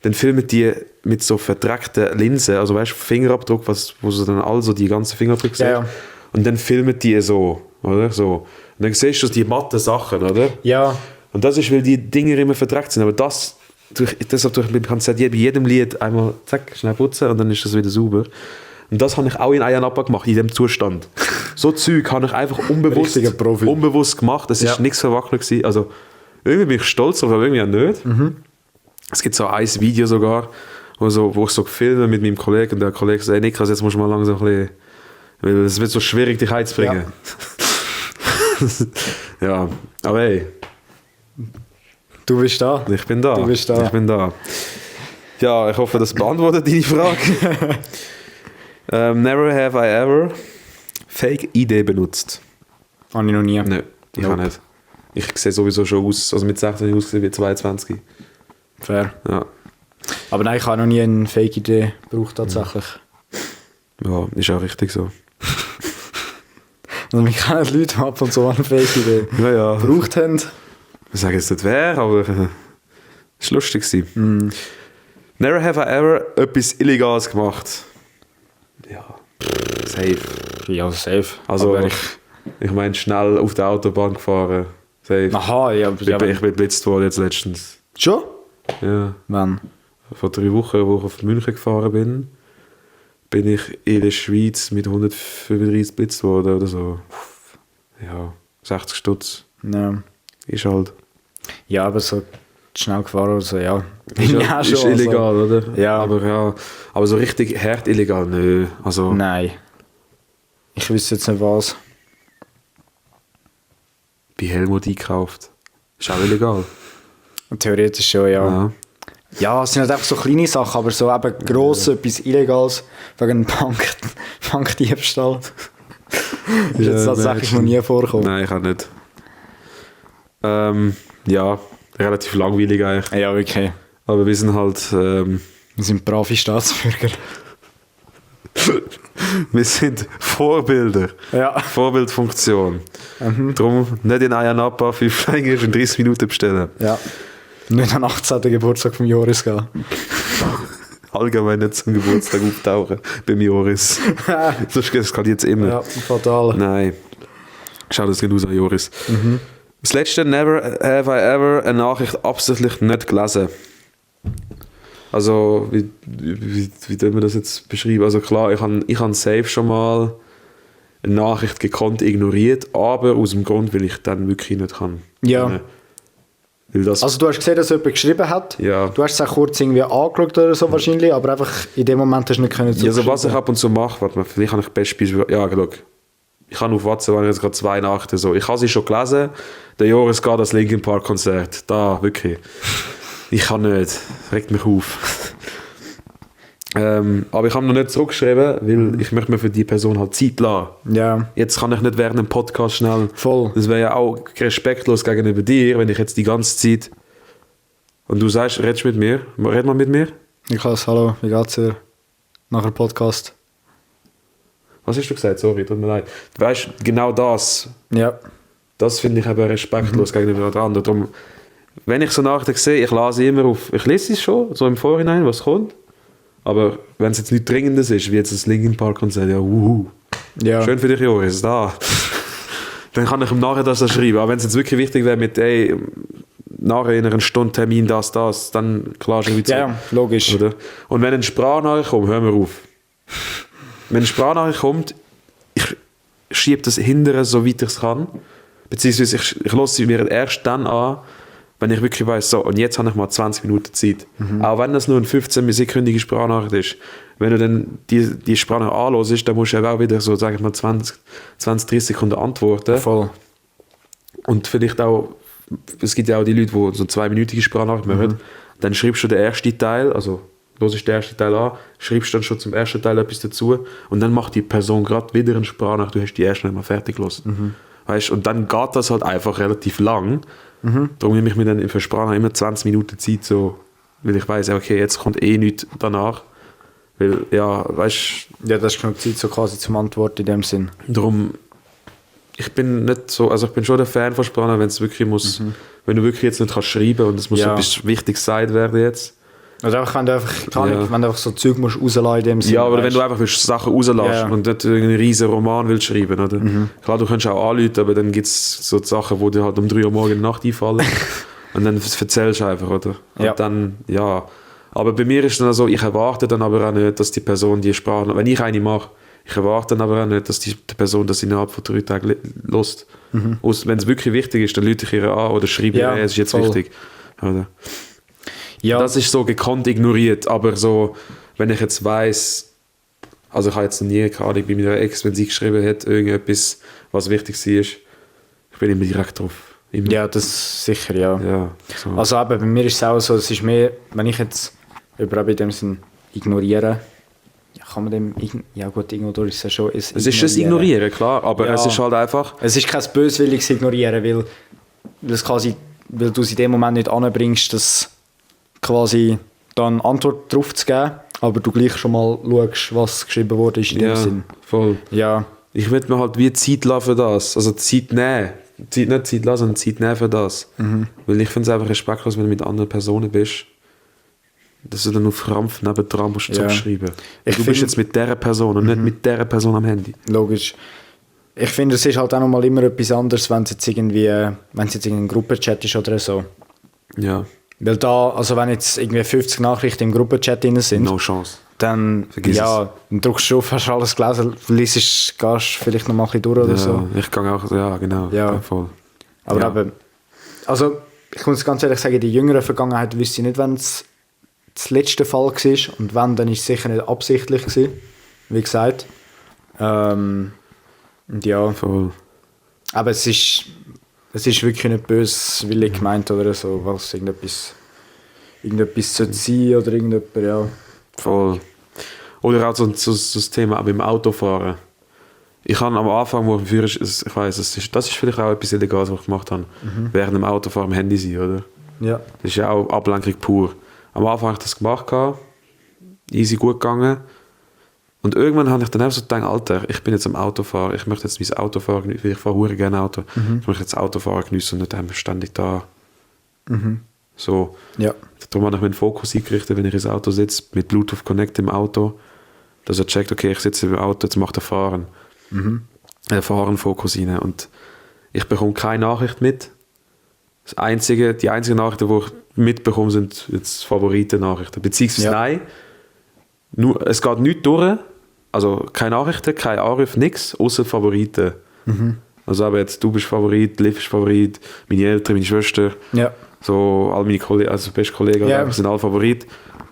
Dann filmen die mit so verdreckten Linsen. Also weißt du, Fingerabdruck, wo sie dann also die ganzen Fingerabdrücke sehen. Ja. Und dann filmen die so, oder? So. Und dann siehst du die matten Sachen, oder? Ja. Und das ist, weil die Dinger immer verdreckt sind. Aber deshalb kannst du bei jedem Lied einmal zack, schnell putzen und dann ist das wieder sauber. Und das habe ich auch in Ayia Napa gemacht, in diesem Zustand. So Zeug habe ich einfach unbewusst gemacht. Es war nichts verwackelt gewesen. Also irgendwie bin ich stolz drauf, aber irgendwie auch nicht. Es gibt so ein Video sogar, wo ich so filme mit meinem Kollegen und der Kollege sagt, Niklas, jetzt musst du mal langsam ein bisschen, weil es wird so schwierig, dich heimzubringen. Ja. Ja, aber hey. Du bist da. Ich bin da. Du bist da. Ich bin da. Ja, ich hoffe, das beantwortet deine Frage. Never have I ever Fake-ID benutzt. Habe ich noch nie. Nein, ich auch nicht. Ich sehe sowieso schon aus, also mit 16 ausgesehen wie 22. Fair. Ja. Aber nein, ich habe noch nie eine Fake-Idee gebraucht tatsächlich. Ja, ist auch richtig so. Also, wir kennen Leute, die ab und zu eine Fake-Idee Ja. gebraucht haben. Ich sage jetzt nicht wer, aber es war lustig. Never have I ever etwas Illegales gemacht. Ja, safe. Ja, safe. Also, aber ich meine, schnell auf der Autobahn gefahren. Safe. Aha, ja. Ich bin geblitzt worden jetzt letztens. Schon? Ja. Wann? Vor 3 Wochen, wo ich auf München gefahren bin ich in der Schweiz mit 135 geblitzt worden oder so. Ja, 60 Stutz. Ja. Ist halt. Ja, aber so schnell gefahren oder so, ja. Ist illegal, oder? Ja. Aber so richtig hart illegal, nö. Also, Nein. Ich wüsste jetzt nicht was. bei Helmut einkauft. Ist auch illegal. Theoretisch schon, ja. Ja, es sind halt einfach so kleine Sachen, aber so eben gross, etwas Illegales, wegen einem Bankdiebstahl. Ist jetzt tatsächlich noch nie vorgekommen. Nein, ich auch nicht. Ja, relativ langweilig eigentlich. Ja, wirklich. Aber wir sind halt... Wir sind brave Staatsbürger. wir sind Vorbilder. Ja. Vorbildfunktion. Darum nicht in Ayia Napa 5 Flyers in 30 Minuten bestellen. Ja. Nicht am 18. Geburtstag von Joris gehen. Allgemein nicht zum Geburtstag auftauchen beim Joris. Das kann jetzt immer. Ja, fatal. Nein. Schau das genauso an Joris. Das letzte, never have I ever eine Nachricht absichtlich nicht gelesen. Also, wie soll man das jetzt beschreiben? Also klar, ich habe safe schon mal eine Nachricht gekonnt ignoriert, aber aus dem Grund, weil ich dann wirklich nicht kann. Ja. Weil das, Also du hast gesehen, dass jemand geschrieben hat. Ja. Du hast es auch kurz irgendwie angeschaut oder so wahrscheinlich, aber einfach in dem Moment hast du nicht können ja, so was ich ab und zu mache, warte mal, vielleicht habe ich Beispiel. Ja, schau. Ich habe auf WhatsApp jetzt gerade 2 Nachrichten so. Ich habe sie schon gelesen. Der Joris geht das Linkin Park Konzert. Da, wirklich. Ich kann nicht. Regt mich auf. Aber ich habe noch nicht zurückgeschrieben, weil ich möchte mir für die Person halt Zeit lassen. Ja. Jetzt kann ich nicht während dem Podcast schnell... Voll. Das wäre ja auch respektlos gegenüber dir, wenn ich jetzt die ganze Zeit... Und du sagst, redest mit mir? Red mal mit mir. Niklas, hallo, wie geht's dir? Nach dem Podcast. Was hast du gesagt? Sorry, tut mir leid. Du weißt, genau das... Ja. Das finde ich eben respektlos gegenüber den anderen. Darum, wenn ich so Nachrichten sehe, ich lese sie immer auf... Ich lese es schon, so im Vorhinein, was kommt. Aber wenn es jetzt nicht Dringendes ist, wie jetzt das Linkin Park Konzert, ja, Ja. Schön für dich, Joris, da. Dann kann ich ihm nachher das schreiben. Aber wenn es jetzt wirklich wichtig wäre mit, ey, nachher in einer Stunde Termin, das, dann klar schon wieder. Ja, logisch. Oder? Und wenn eine Sprachnachricht kommt, hör mir auf. Wenn eine Sprachnachricht kommt, ich schiebe das hinterher, so weit ich es kann. Beziehungsweise ich lasse sie mir erst dann an, wenn ich wirklich weiss, so, und jetzt habe ich mal 20 Minuten Zeit. Auch wenn das nur eine 15-sekündige Sprachnachricht ist. Wenn du dann die Sprachnachricht anhörst, dann musst du ja auch wieder so, sag ich mal, 20, 30 Sekunden antworten. Voll. Und vielleicht auch, es gibt ja auch die Leute, die so 2-minütige Sprachnachricht machen. Dann schreibst du den ersten Teil, also hörst den ersten Teil an, schreibst dann schon zum ersten Teil etwas dazu und dann macht die Person gerade wieder eine Sprachnachricht, du hast die erste nicht mal fertig gelassen. Weißt, und dann geht das halt einfach relativ lang. Darum nehme ich mir dann für Sprachnachricht immer 20 Minuten Zeit, so, weil ich weiss, okay, jetzt kommt eh nichts danach. Weil, ja, weißt Ja, das ist genug Zeit so quasi zum Antworten in dem Sinn. darum, ich bin nicht so, also ich bin schon der Fan von Sprachnachricht, wenn es wirklich muss, wenn du wirklich jetzt nicht kannst schreiben und es muss Ja. etwas Wichtiges gesagt werden jetzt. Also einfach, wenn du einfach, Ja. wenn du einfach so Zeug musst rauslassen in dem Sinn. Ja, oder wenn weißt. du einfach willst, Sachen rauslässt Ja. und nicht einen riesen Roman willst schreiben, oder? Klar, du kannst auch anrufen, aber dann gibt es so Sachen, die dir halt um 3 Uhr morgens in der Nacht einfallen und dann erzählst du einfach, oder? Und Ja. dann, ja. Aber bei mir ist dann so, ich erwarte dann aber auch nicht, dass die Person die Sprache, wenn ich eine mache, ich erwarte dann aber auch nicht, dass die Person das innerhalb von 3 Tagen lässt. Wenn es wirklich wichtig ist, dann rufe ich ihr an oder schreibe Ja, ihr, es ist jetzt voll. wichtig. Oder? Ja, Das ist so gekonnt ignoriert, aber so, wenn ich jetzt weiss, also ich habe jetzt noch nie, keine Ahnung, bei meiner Ex, wenn sie geschrieben hat, irgendetwas, was wichtig war, ich bin immer direkt drauf. Immer. ja, das sicher, ja. Ja, so. Also eben, bei mir ist es auch so, es ist mehr, wenn ich jetzt über in dem Sinn ignoriere, ja, kann man dem, ja gut, irgendwo ist es ja schon es ist das Ignorieren, klar, aber Ja. es ist halt einfach, Es ist kein böswilliges Ignorieren, weil du es in dem Moment nicht anbringst, dass quasi dann Antwort drauf zu geben, aber du gleich schon mal schaust, was geschrieben wurde in dem ja, Sinn. voll. Ja, Ich würde mir halt wie Zeit lassen für das, also Zeit nehmen. Nicht Zeit lassen, sondern Zeit nehmen für das. Weil ich finde es einfach respektlos, wenn du mit anderen Personen bist, dass du dann auf Krampf nebendran musst Ja. zurückschreiben. Ich Du bist find- jetzt mit dieser Person und nicht mit dieser Person am Handy. logisch. Ich finde, es ist halt auch noch mal immer etwas anderes, wenn es jetzt irgendwie, wenn es jetzt irgendein Gruppenchat ist oder so. Ja, Weil da, also wenn jetzt irgendwie 50 Nachrichten im Gruppenchat drin sind, no chance. dann, Vergiss ja, dann drückst du auf, hast alles gelesen, liest, gehst vielleicht noch mal ein bisschen durch oder Ja, so. ich gehe auch, ja genau, Ja. voll. Aber Ja. eben, also ich muss ganz ehrlich sagen, die jüngere Vergangenheit wüsste ich nicht, wenn es das letzte Fall war und wenn, dann ist es sicher nicht absichtlich gewesen, wie gesagt. Und ja, Voll. aber es ist wirklich nicht böswillig gemeint oder so, was irgendetwas sollte sein oder irgendjemand, ja. Voll. Oder auch so das Thema auch beim Autofahren. Ich habe am Anfang, wo ich ich weiss, das ist vielleicht auch etwas Illegales, was ich gemacht habe, während dem Autofahren am Handy sein, oder? Ja. Das ist ja auch Ablenkung pur. Am Anfang habe ich das gemacht, easy gut gegangen. Und irgendwann habe ich dann auch so gedacht, Alter, ich bin jetzt am Autofahren, ich möchte jetzt mein Autofahren geniessen, weil ich fahre verdammt gerne Auto. Ich möchte jetzt Autofahren geniessen und nicht einfach ständig da. So. Ja. Darum habe ich meinen Fokus eingerichtet, wenn ich ins Auto sitze, mit Bluetooth Connect im Auto, dass er checkt, okay, ich sitze im Auto, jetzt macht er Fahren. Fahren-Fokus rein. Und ich bekomme keine Nachricht mit. Die einzigen Nachrichten, die ich mitbekomme, sind jetzt Favoriten-Nachrichten. Beziehungsweise Ja. nein, nur, es geht nichts durch, also keine Nachrichten, kein Anruf, nichts, außer Favoriten. Also aber jetzt, du bist Favorit, Liv ist Favorit, meine Eltern, meine Schwester, Ja. so all meine Kollegen, also beste Kollegen Ja. sind alle Favorit.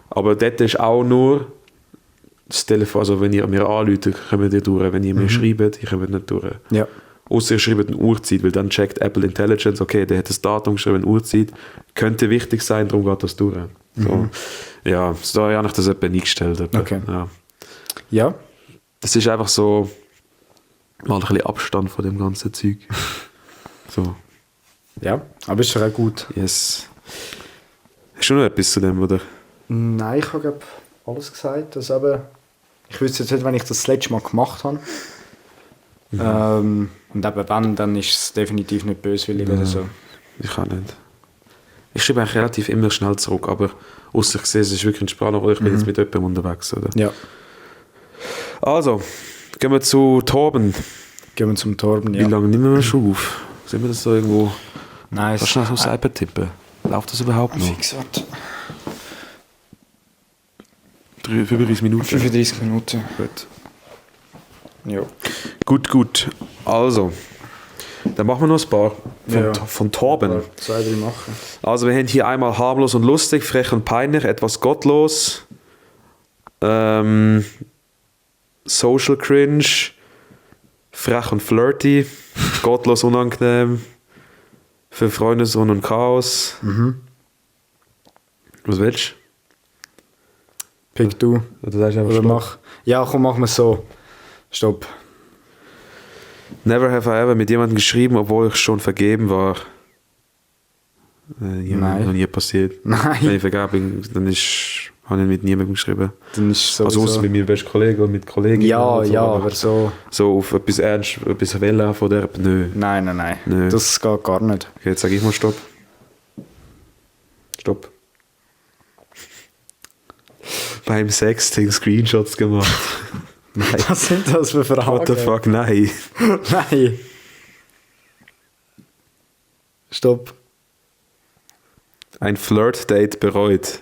Aber dort ist auch nur das Telefon, also wenn ihr mir anruft, kommen ihr durch. Wenn ihr mir schreibt, ihr kommt nicht durch. Ja. Ausser ihr schreibt eine Uhrzeit, weil dann checkt Apple Intelligence, okay, der hat das Datum geschrieben, eine Uhrzeit, könnte wichtig sein, darum geht das durch. So. Ja, so habe ich das etwa eingestellt. Etwa. Okay. Ja. Ja. Das ist einfach so mal ein bisschen Abstand von dem ganzen Zeug. So, Ja. Aber ist doch auch gut. yes. Hast du noch etwas zu dem, oder? Nein, ich habe glaub, alles gesagt. Also eben, ich wüsste jetzt nicht, wenn ich das letzte Mal gemacht habe. Und eben wenn, dann ist es definitiv nicht böswillig oder so. Ich kann nicht. Ich schreibe eigentlich relativ immer schnell zurück, aber ausser ich sehe, es ist wirklich ein Sprachnachricht, oder ich bin jetzt mit jemandem unterwegs. Oder? Ja. Also, gehen wir zu Torben. Gehen wir zum Torben, Wie ja. lange nehmen wir schon auf? Sehen wir das so irgendwo? Nice. Kannst du schnell aufs iPad tippen? Läuft das überhaupt noch? Fix, warte. 35 Minuten. 35 Minuten. Gut. Ja. Gut. Also, dann machen wir noch ein paar Ja. von Torben. 2, 3 machen. Also wir haben hier einmal harmlos und lustig, frech und peinlich, etwas gottlos, Social Cringe, frech und flirty, gottlos unangenehm, für Freundessohn und Chaos. Was willst Pick du. Oder sagst du einfach Oder Stopp? mach. Ja, komm, machen wir es so. Stopp. Never have I ever mit jemandem geschrieben, obwohl ich schon vergeben war. Nein. Noch nie passiert. Nein. Wenn ich vergeben bin, dann habe ich mit niemandem geschrieben. Dann ist es Also außer mit meinem besten Kollegen und mit Kollegen. Ja, ja, aber so... So auf etwas Ernst, etwas Welle von der, nö. Nein. Nö. Das geht gar nicht. Okay, jetzt sage ich mal Stopp. Stopp. Beim Sexting Screenshots gemacht. Nein. Was sind das für Fragen? What the fuck, nein. Nein. Stopp. Ein Flirt-Date bereut.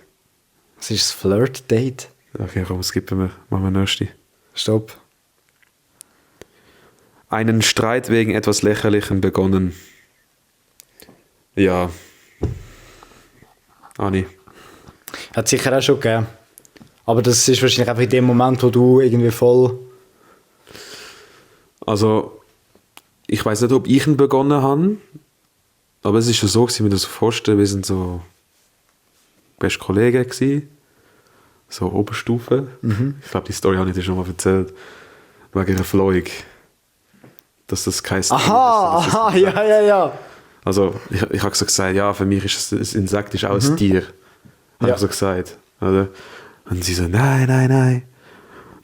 Was ist das Flirt-Date? Okay, komm, skippen wir. Machen wir nächste. Stopp. Einen Streit wegen etwas Lächerlichem begonnen. Ja. Ani. Hat sicher auch schon gegeben. Aber das ist wahrscheinlich einfach in dem Moment, wo du irgendwie voll... Also, ich weiß nicht, ob ich ihn begonnen habe, aber es ist schon so, gewesen, wenn du dir so vorstellst, wir sind so beste Kollegen gewesen, so Oberstufe. Ich glaube, die Story habe ich dir schon mal erzählt. Wegen einer Fleuung. Dass das kein Aha, ja. Also, ich habe so gesagt, ja, für mich ist ein Insekt ist auch ein Tier. Habe Ja. ich so gesagt. Oder? Und sie so, nein.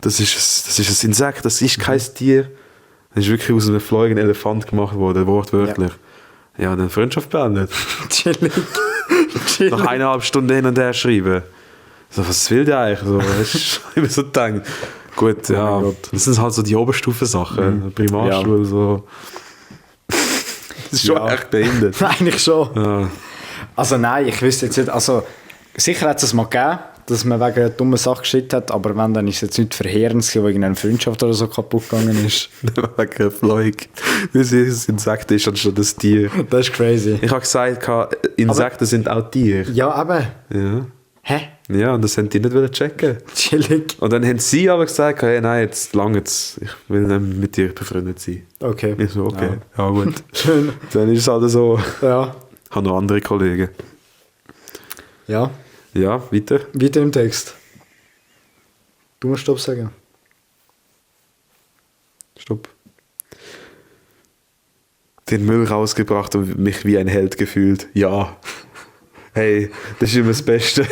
Das ist ein Insekt, das ist kein Tier. Dann ist wirklich aus einem Fleuge ein Elefant gemacht worden, wortwörtlich. Ja, und dann Freundschaft beendet. Chillig. Nach 1,5 Stunden hin und her schreiben. So, was will der eigentlich? So, ich mir so gedacht, gut, Oh ja, mein Gott. das sind halt so die Oberstufen-Sachen. Primarschule, so. Das ist schon Ja. echt behindert. Eigentlich schon. Ja. Also nein, ich wüsste jetzt nicht, also sicher hat es mal gegeben, dass man wegen einer dummen Sache geschickt hat, aber wenn, dann ist es jetzt nicht verheerend gewesen, wo irgendeine Freundschaft oder so kaputt gegangen ist. Wegen einer Fleuge. Weil es ein Insekt ist anstatt ein Tier. Das ist crazy. Ich habe gesagt, Insekten sind auch Tiere. Ja, aber... Ja. Hä? Ja, und das haben die nicht wollen checken. Chillig. Und dann haben sie aber gesagt, hey, nein, jetzt lang jetzt. Ich will nicht mit dir befreundet sein. Okay. Ich so, okay, ja gut. Schön. Dann ist es halt so. Ja. Ich habe noch andere Kollegen. Ja. Ja, weiter. Weiter im Text. Du musst Stopp sagen. Stopp. Den Müll rausgebracht und mich wie ein Held gefühlt. Ja. Hey, das ist immer das Beste.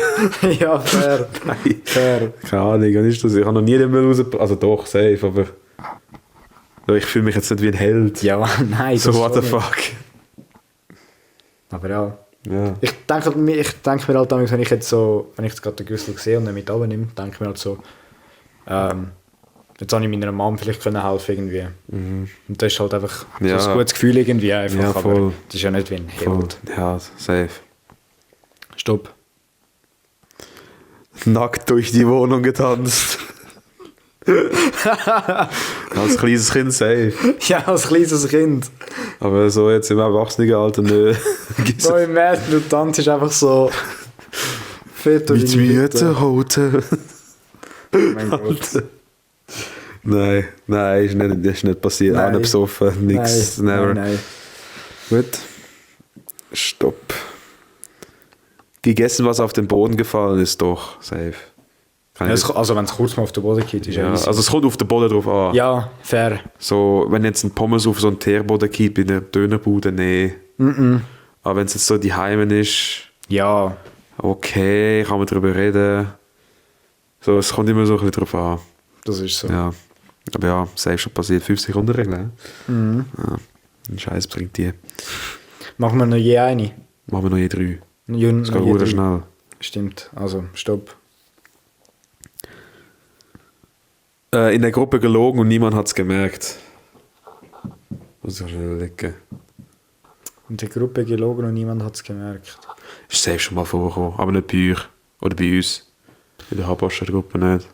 Ja, fair. Nein. Fair. Keine Ahnung, was ist das? Ich habe noch nie den Müll rausgebracht. Also doch, safe, aber ich fühle mich jetzt nicht wie ein Held. Ja, nein. So, das what the schon nicht. fuck. Aber ja. Ja. Ich denke mir halt damals, wenn ich jetzt gerade den Güssel sehe und ihn mit runternehme, denke ich mir halt so, jetzt habe ich meiner Mom vielleicht können helfen irgendwie. Und das ist halt einfach Ja. so ein gutes Gefühl irgendwie einfach. Ja, voll. Aber das ist ja nicht wie ein Voll. Held. Ja, safe. Stopp. Nackt durch die Wohnung getanzt. Als kleines Kind safe. Ja, als kleines Kind. Aber so jetzt im Erwachsenenalter nö. So im März, du tanzt einfach so fett durch Mit deine mir Hütte. zu Haute. Oh mein Gott. Nein, das ist nicht passiert. Auch Nein. nicht besoffen, nix, Nein, never. nein. Gut. Stopp. Gegessen, was auf den Boden gefallen ist, doch. Safe. Kann Ja, ich also wenn es kurz mal auf den Boden geht, ist ja, easy. also es kommt auf den Boden drauf an. Ja, fair. So, wenn jetzt ein Pommes auf so einen Teerboden geht bei einer Dönerbude, nee. Aber wenn es jetzt so die Heimen ist, Ja, okay, kann man darüber reden. So, es kommt immer so ein bisschen drauf an. das ist so. Ja. Aber ja, safe schon passiert. 5 Sekunden Regel. Ja. Ein Scheiß bringt die. Machen wir noch je eine. Machen wir noch je 3. Das Das geht gut schnell. Stimmt, also stopp. In der Gruppe gelogen und niemand hat es gemerkt. Muss ich schnell lecken. In der Gruppe gelogen und niemand hat es gemerkt. Ist safe schon mal vorgekommen, aber nicht bei euch. Oder bei uns. In der Habascher Gruppe nicht.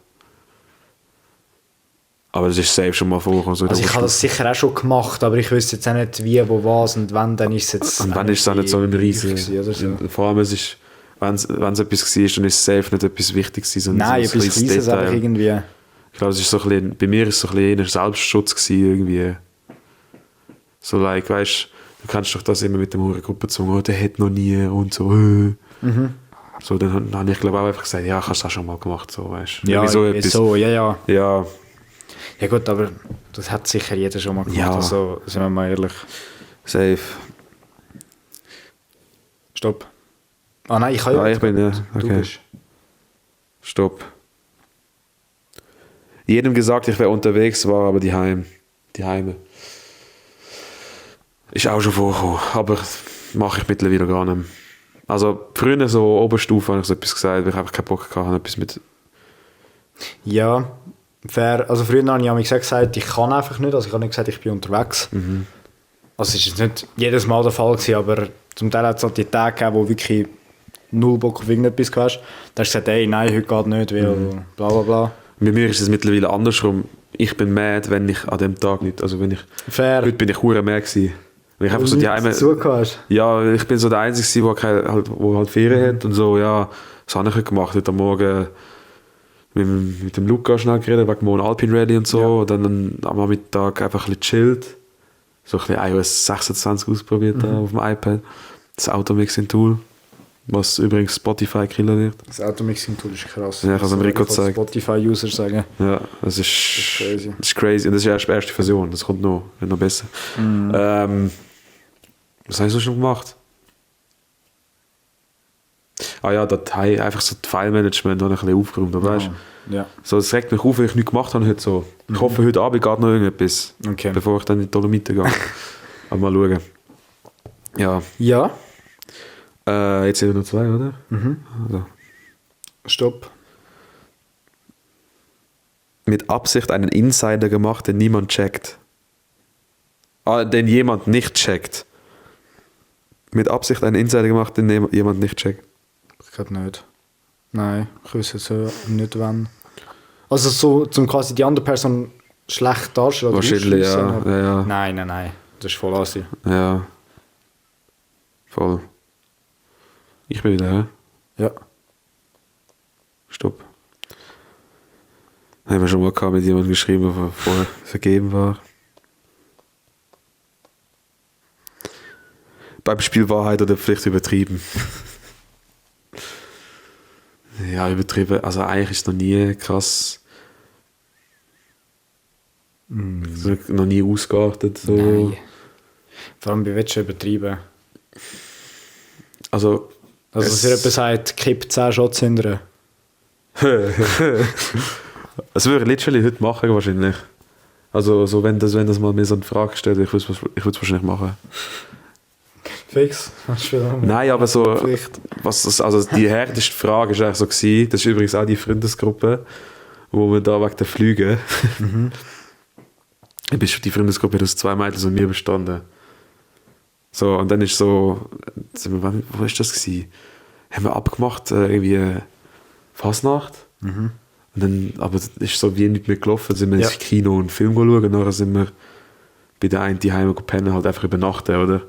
Aber es ist safe schon mal vorgekommen. So in der Also ich habe das sicher auch schon gemacht, aber ich wüsste jetzt auch nicht wie, wo, was und wann, dann ist es jetzt... Und dann ist es auch nicht so ein riesen... Oder so. Vor allem, es ist, wenn es etwas war, dann ist es safe nicht etwas Wichtiges gewesen, sondern Nein, so ein etwas kleines Kleines einfach Detail. irgendwie... Ich glaube, es ist so ein bisschen, bei mir ist es so ein bisschen eher Selbstschutz gewesen, irgendwie. So, like, weißt du, kennst doch das immer mit dem Gruppenzwang, oh, der hat noch nie und so. So, dann habe ich, glaube ich, auch einfach gesagt, ja, ich habe es auch schon mal gemacht, so, weißt du. Ja, so, ja. Ja, Ja gut, aber das hat sicher jeder schon mal gemacht, Ja. also sind wir mal ehrlich. safe. Stopp. Ah nein, ich kann Ja, ich bin, ja, Du okay. bist. Stopp. Jedem gesagt, ich wäre unterwegs, war aber die Heime. Ist auch schon vorgekommen, aber mache ich mittlerweile gar nicht mehr. Also früher so Oberstufe habe ich so etwas gesagt, weil ich einfach keinen Bock hatte, etwas mit... Ja, fair. Also früher habe ich mir gesagt, ich kann einfach nicht, also ich habe nicht gesagt, ich bin unterwegs. Also es ist jetzt nicht jedes Mal der Fall gewesen, aber zum Teil hat es halt die Tage gegeben, wo wirklich null Bock auf irgendetwas hast. Da hast du gesagt, ey, nein, heute geht nicht, weil bla bla bla. Bei mir ist es mittlerweile andersrum. Ich bin mad, wenn ich an dem Tag nicht... Also wenn ich... Fair. Heute bin ich hure mad gewesen. Weil ich einfach so die Heime... Zugehört. Ja, ich bin so der Einzige, der halt Ferien hat und so, ja, das habe ich heute gemacht. Heute am Morgen mit dem Luca schnell geredet, wegen morgen Alpine Rally und so. Ja. Und dann am Nachmittag einfach ein bisschen chillt. So ein bisschen iOS 26 ausprobiert da auf dem iPad. Das Automixing-Tool, was übrigens Spotify-Killer wird. Das Automixing-Tool ist krass. Ja, ich habe es dem Rico gezeigt. Spotify-User sagen. Ja, das ist crazy. Das ist crazy. Und das ist erst die erste Version. Das kommt noch, wird noch besser. Was hast du schon gemacht? Ah ja, Datei, einfach so das File-Management habe ich ein bisschen aufgeräumt. Aber weißt, Ja. so, es regt mich auf, wenn ich nichts gemacht habe heute so. Ich hoffe, heute Abend geht noch irgendetwas, Okay. bevor ich dann in die Dolomiten gehe. Aber mal schauen. Ja, Ja. jetzt sind wir noch 2, oder? Also. Stopp. Mit Absicht einen Insider gemacht, den niemand checkt. Den jemand nicht checkt. Mit Absicht einen Insider gemacht, den jemand nicht checkt. Ich glaube nicht. Nein, ich weiß jetzt nicht wann. Also so, zum quasi die andere Person schlecht darstellen oder Wahrscheinlich, ausschliessen, ja, ja. Nein. Das ist voll Asi. Ja. Voll. Ich bin wieder, hä? Ja. Stopp. Haben wir schon mal gehabt mit jemandem geschrieben, der vorher vergeben war. Beim Spiel Wahrheit oder Pflicht übertrieben. Ja, übertrieben. Also eigentlich ist es noch nie krass. So, noch nie ausgeartet. So. Nein. Vor allem bei Wettschen übertrieben. Also, Also dass ihr jemand sagt, kipp 10 Shots hinterher. das würde ich literally heute machen wahrscheinlich. Also so, wenn das mal mir so eine Frage stellt, ich würde es wahrscheinlich machen. Fix? Nein, aber so, Pflicht. also die härteste Frage war eigentlich so gewesen, das ist übrigens auch die Freundesgruppe, wo wir da wegen der Flüge, die Freundesgruppe hat aus 2 Mädels und mir bestanden. So, und dann ist so, wo ist das gewesen? Haben wir abgemacht, irgendwie Fasnacht. Und dann, aber es ist so wie nicht mehr gelaufen, sind wir ins Kino und einen Film schauen, und nachher sind wir bei der einen die Heim pennen, halt einfach übernachten, oder?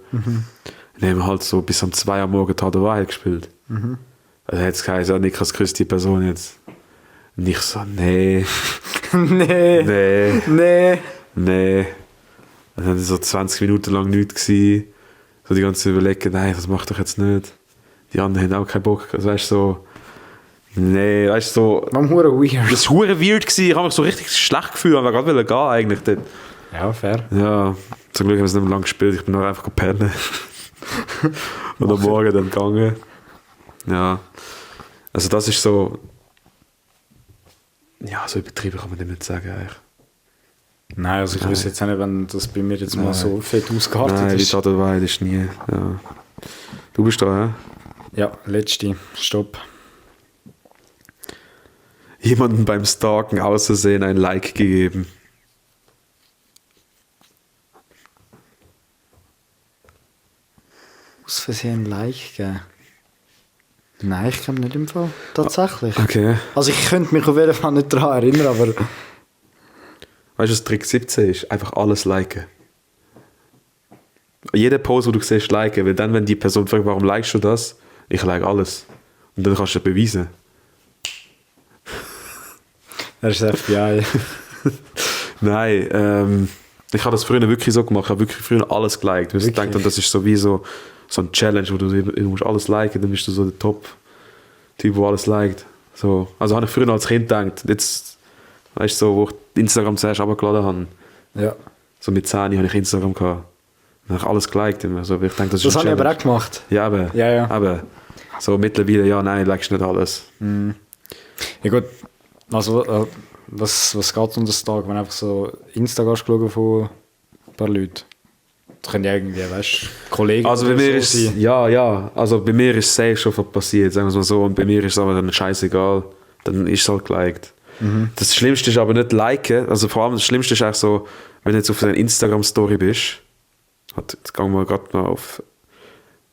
Dann haben wir halt so bis um 2 Uhr morgens Tag der Wahrheit gespielt. Also hat es geheißen, ja, Niklas grüßt die Person jetzt. Und ich so, nee. Nee. Nee. Und dann so 20 Minuten lang nichts gewesen. So die ganze Zeit überlegen, nein, das macht doch jetzt nicht. Die anderen haben auch keinen Bock. Also weißt du, so, nee, weißt du, so. Man hure weird. Das war hure weird gewesen. Ich habe mich so richtig schlecht gefühlt, aber ich wollte gerade gehen eigentlich dort. Ja, fair. Ja, zum Glück haben wir es nicht mehr lange gespielt. Ich bin noch einfach gepennt. Und am Morgen dann gegangen. Ja. Also das ist so. Ja, so übertrieben kann man nicht sagen eigentlich. Nein, also ich weiß jetzt nicht, wenn das bei mir jetzt mal so fett ausgeartet Nein, die ist. Tat der Wahrheit ist nie. Ja. Du bist da, hä? Ja, letzte. Stopp. Jemanden beim Stalken aus Versehen ein Like gegeben. Aus Versehen ein Like geben? Nein, ich glaube nicht im Fall. Tatsächlich. Okay. Also ich könnte mich auf jeden Fall nicht daran erinnern, aber... Weißt du, was Trick 17 ist? Einfach alles liken. Jede Post, wo du siehst, liken. Weil dann, wenn die Person fragt, warum likest du das? Ich like alles. Und dann kannst du das beweisen. Er ist das FBI. Nein, ich habe das früher wirklich so gemacht. Ich habe wirklich früher alles geliked. Weil ich Wirklich? dachte, das ist so wie so ein Challenge, wo du musst alles liken, dann bist du so der Top. Typ, der alles liked. So. Also habe ich früher als Kind gedacht. Jetzt, weißt du, so, wo ich Instagram zuerst runtergeladen habe. Ja. So mit 10 habe ich Instagram gehabt. Dann habe ich alles geliked immer. So, ich denke, das Das ist habe ich aber auch gemacht. Ja, aber. Ja. Aber so mittlerweile, ja, nein, likest nicht alles. Ja gut, also was geht um das Tag, wenn du einfach so Insta gehst schauen von ein paar Leuten? Das können ja irgendwie, weißt du, Kollegen Also bei oder mir so ist sein. ja, also bei mir ist es safe schon passiert, sagen wir es mal so, und bei mir ist es aber dann scheißegal, dann ist es halt geliked. Das Schlimmste ist aber nicht liken, also vor allem das Schlimmste ist eigentlich so, wenn du jetzt auf deiner Instagram-Story bist, jetzt gehen wir gerade mal auf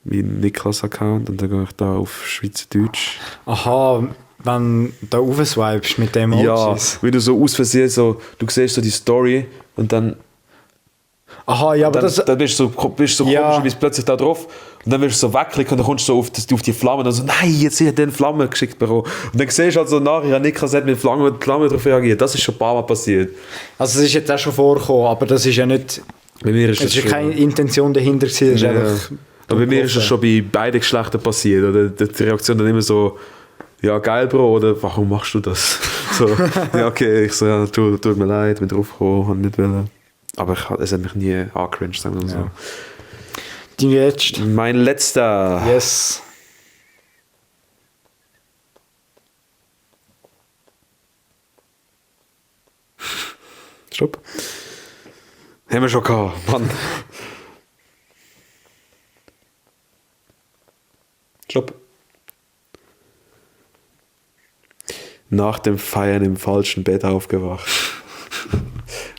meinen Niklas-Account und dann gehe ich da auf Schweizerdeutsch. Aha, wenn du aufswipest mit dem Ja, Emojis. wie du so aus Versehen so, du siehst so die Story und dann Aha, ja, aber dann bist du so Ja. komisch, bist plötzlich da drauf und dann willst du so wegklicken und dann kommst du so auf die Flamme und dann so, nein, jetzt habe ich den Flamme geschickt bekommen. Und dann siehst du halt so nachher, ja, Niklas hat mit Flamme darauf reagiert. Das ist schon ein paar Mal passiert. also es ist jetzt auch schon vorgekommen, aber das ist ja nicht, Bei mir ist es ist ja keine Intention dahinter gewesen, es ist Ja. einfach Aber bei mir ist es schon bei beiden Geschlechtern passiert. Oder die Reaktion dann immer so, ja, geil, Bro, oder warum machst du das? So, ja, okay, ich so, ja, tut mir leid, bin draufgekommen, habe nicht wollen. Aber es hat mich nie angecringed, sagen wir mal so. Ja. Die jetzt. Mein letzter. Yes. Stopp. Haben wir schon gehabt, Mann. Stopp. Nach dem Feiern im falschen Bett aufgewacht.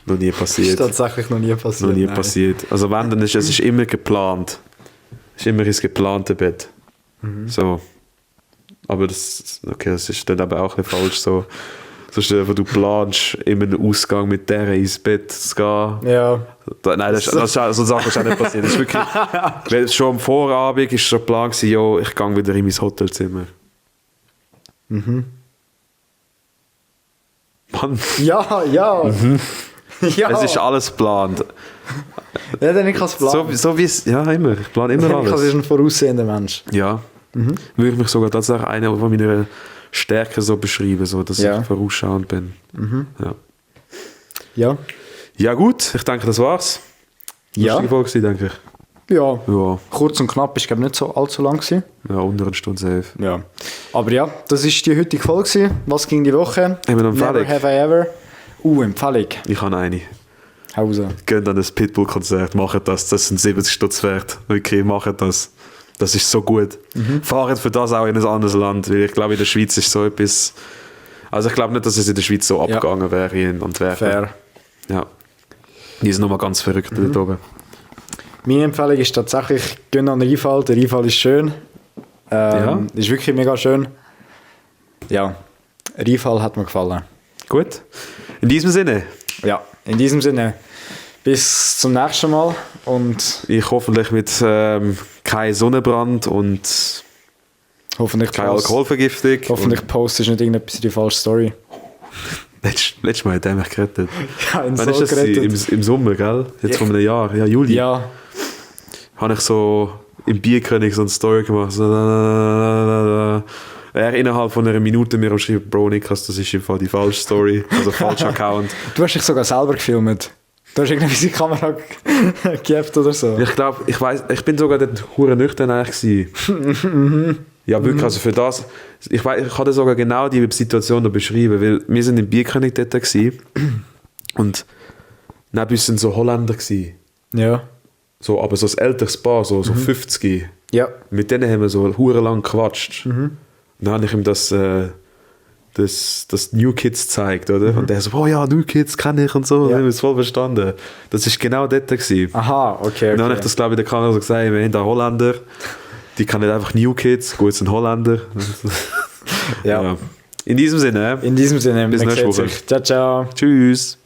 Noch nie Das ist passiert. tatsächlich noch nie passiert. Noch nie nein. passiert. Also wenn, dann ist es ist immer geplant. Es ist immer ins geplante Bett. So. Aber das ist dann aber auch ein bisschen falsch so. So stell dir vor, du planst immer einen Ausgang mit der ins Bett zu gehen. Ja. Nein, so Sachen ist auch nicht passiert. Das ist wirklich, weil schon am Vorabend ist schon Plan gewesen, jo, ich gehe wieder in mein Hotelzimmer. Mann, Ja. Ja. es ist alles geplant. Ja, dann kann es planen. So wie es, ja, immer. Ich plane immer Niklas ist alles. ein voraussehender Mensch. Ja. Würde ich mich sogar tatsächlich einer von meiner Stärken so beschreiben, so, dass Ja. ich vorausschauend bin. Ja. Ja. Ja gut, ich denke, das war's. Ja. Das war die Folge, denke ich. Ja. Ja, Kurz und knapp, ist glaube nicht so allzu lang gewesen. ja, unter einer Stunde safe. Ja. Aber ja, das ist die heutige Folge gewesen. Was ging die Woche? Haben wir noch eine Never Empfehlung? have I ever. Empfehlung. Ich habe eine. Hause. Geht an das Pitbull-Konzert, macht das. Das sind 70 Stutz wert. Okay, macht das. Das ist so gut. Fahrt für das auch in ein anderes Land, weil ich glaube, in der Schweiz ist so etwas... Also ich glaube nicht, dass es in der Schweiz so abgegangen wäre wie in Antwerpen. Fair. Ja. Die sind nochmal ganz verrückt dort oben. Meine Empfehlung ist tatsächlich, gehen an den Rheinfall. Der Rheinfall ist schön. Ja. Ist wirklich mega schön. Ja, Rheinfall hat mir gefallen. Gut. In diesem Sinne, Ja, in diesem Sinne, bis zum nächsten Mal und ich hoffentlich mit kein Sonnenbrand und hoffentlich keine Alkoholvergiftung. Hoffentlich postest du nicht irgendetwas in die falsche Story. Letztes Mal hat er mich gerettet. Ja, in Wann ist das? Im Sommer, gell? Jetzt vor einem Jahr, ja, Juli. Ja, Habe ich so im Bierkönig so eine Story gemacht. So, er innerhalb von einer Minute mir am Schreiben, Bro, Niklas, das ist im Fall die falsche Story, also falscher Account. du hast dich sogar selber gefilmt. Du hast irgendwie die Kamera gehabt oder so. Ich glaube, ich bin sogar dort hure nüchtern eigentlich gewesen. Ja, wirklich, also für das, ich kann dir sogar genau die Situation da beschreiben, weil wir sind im Bierkönig dort gewesen und neben uns sind so Holländer gewesen. Ja. So, aber so ein älteres Paar, so 50. Ja. Mit denen haben wir so hure lang gequatscht. Und dann habe ich ihm das New Kids gezeigt, oder? Und der so, oh ja, New Kids kenne ich und so. Ja. Ja. Haben wir es voll verstanden. Das war genau dort gewesen. Aha, okay. Und dann habe ich das, glaube ich, in der Kamera so gesagt, wir haben da Holländer, die kennen einfach New Kids, gut, sind Holländer. Ja. In diesem Sinne, In diesem Sinne, Bis man nächste sieht Woche. sich. Ciao, ciao. tschüss.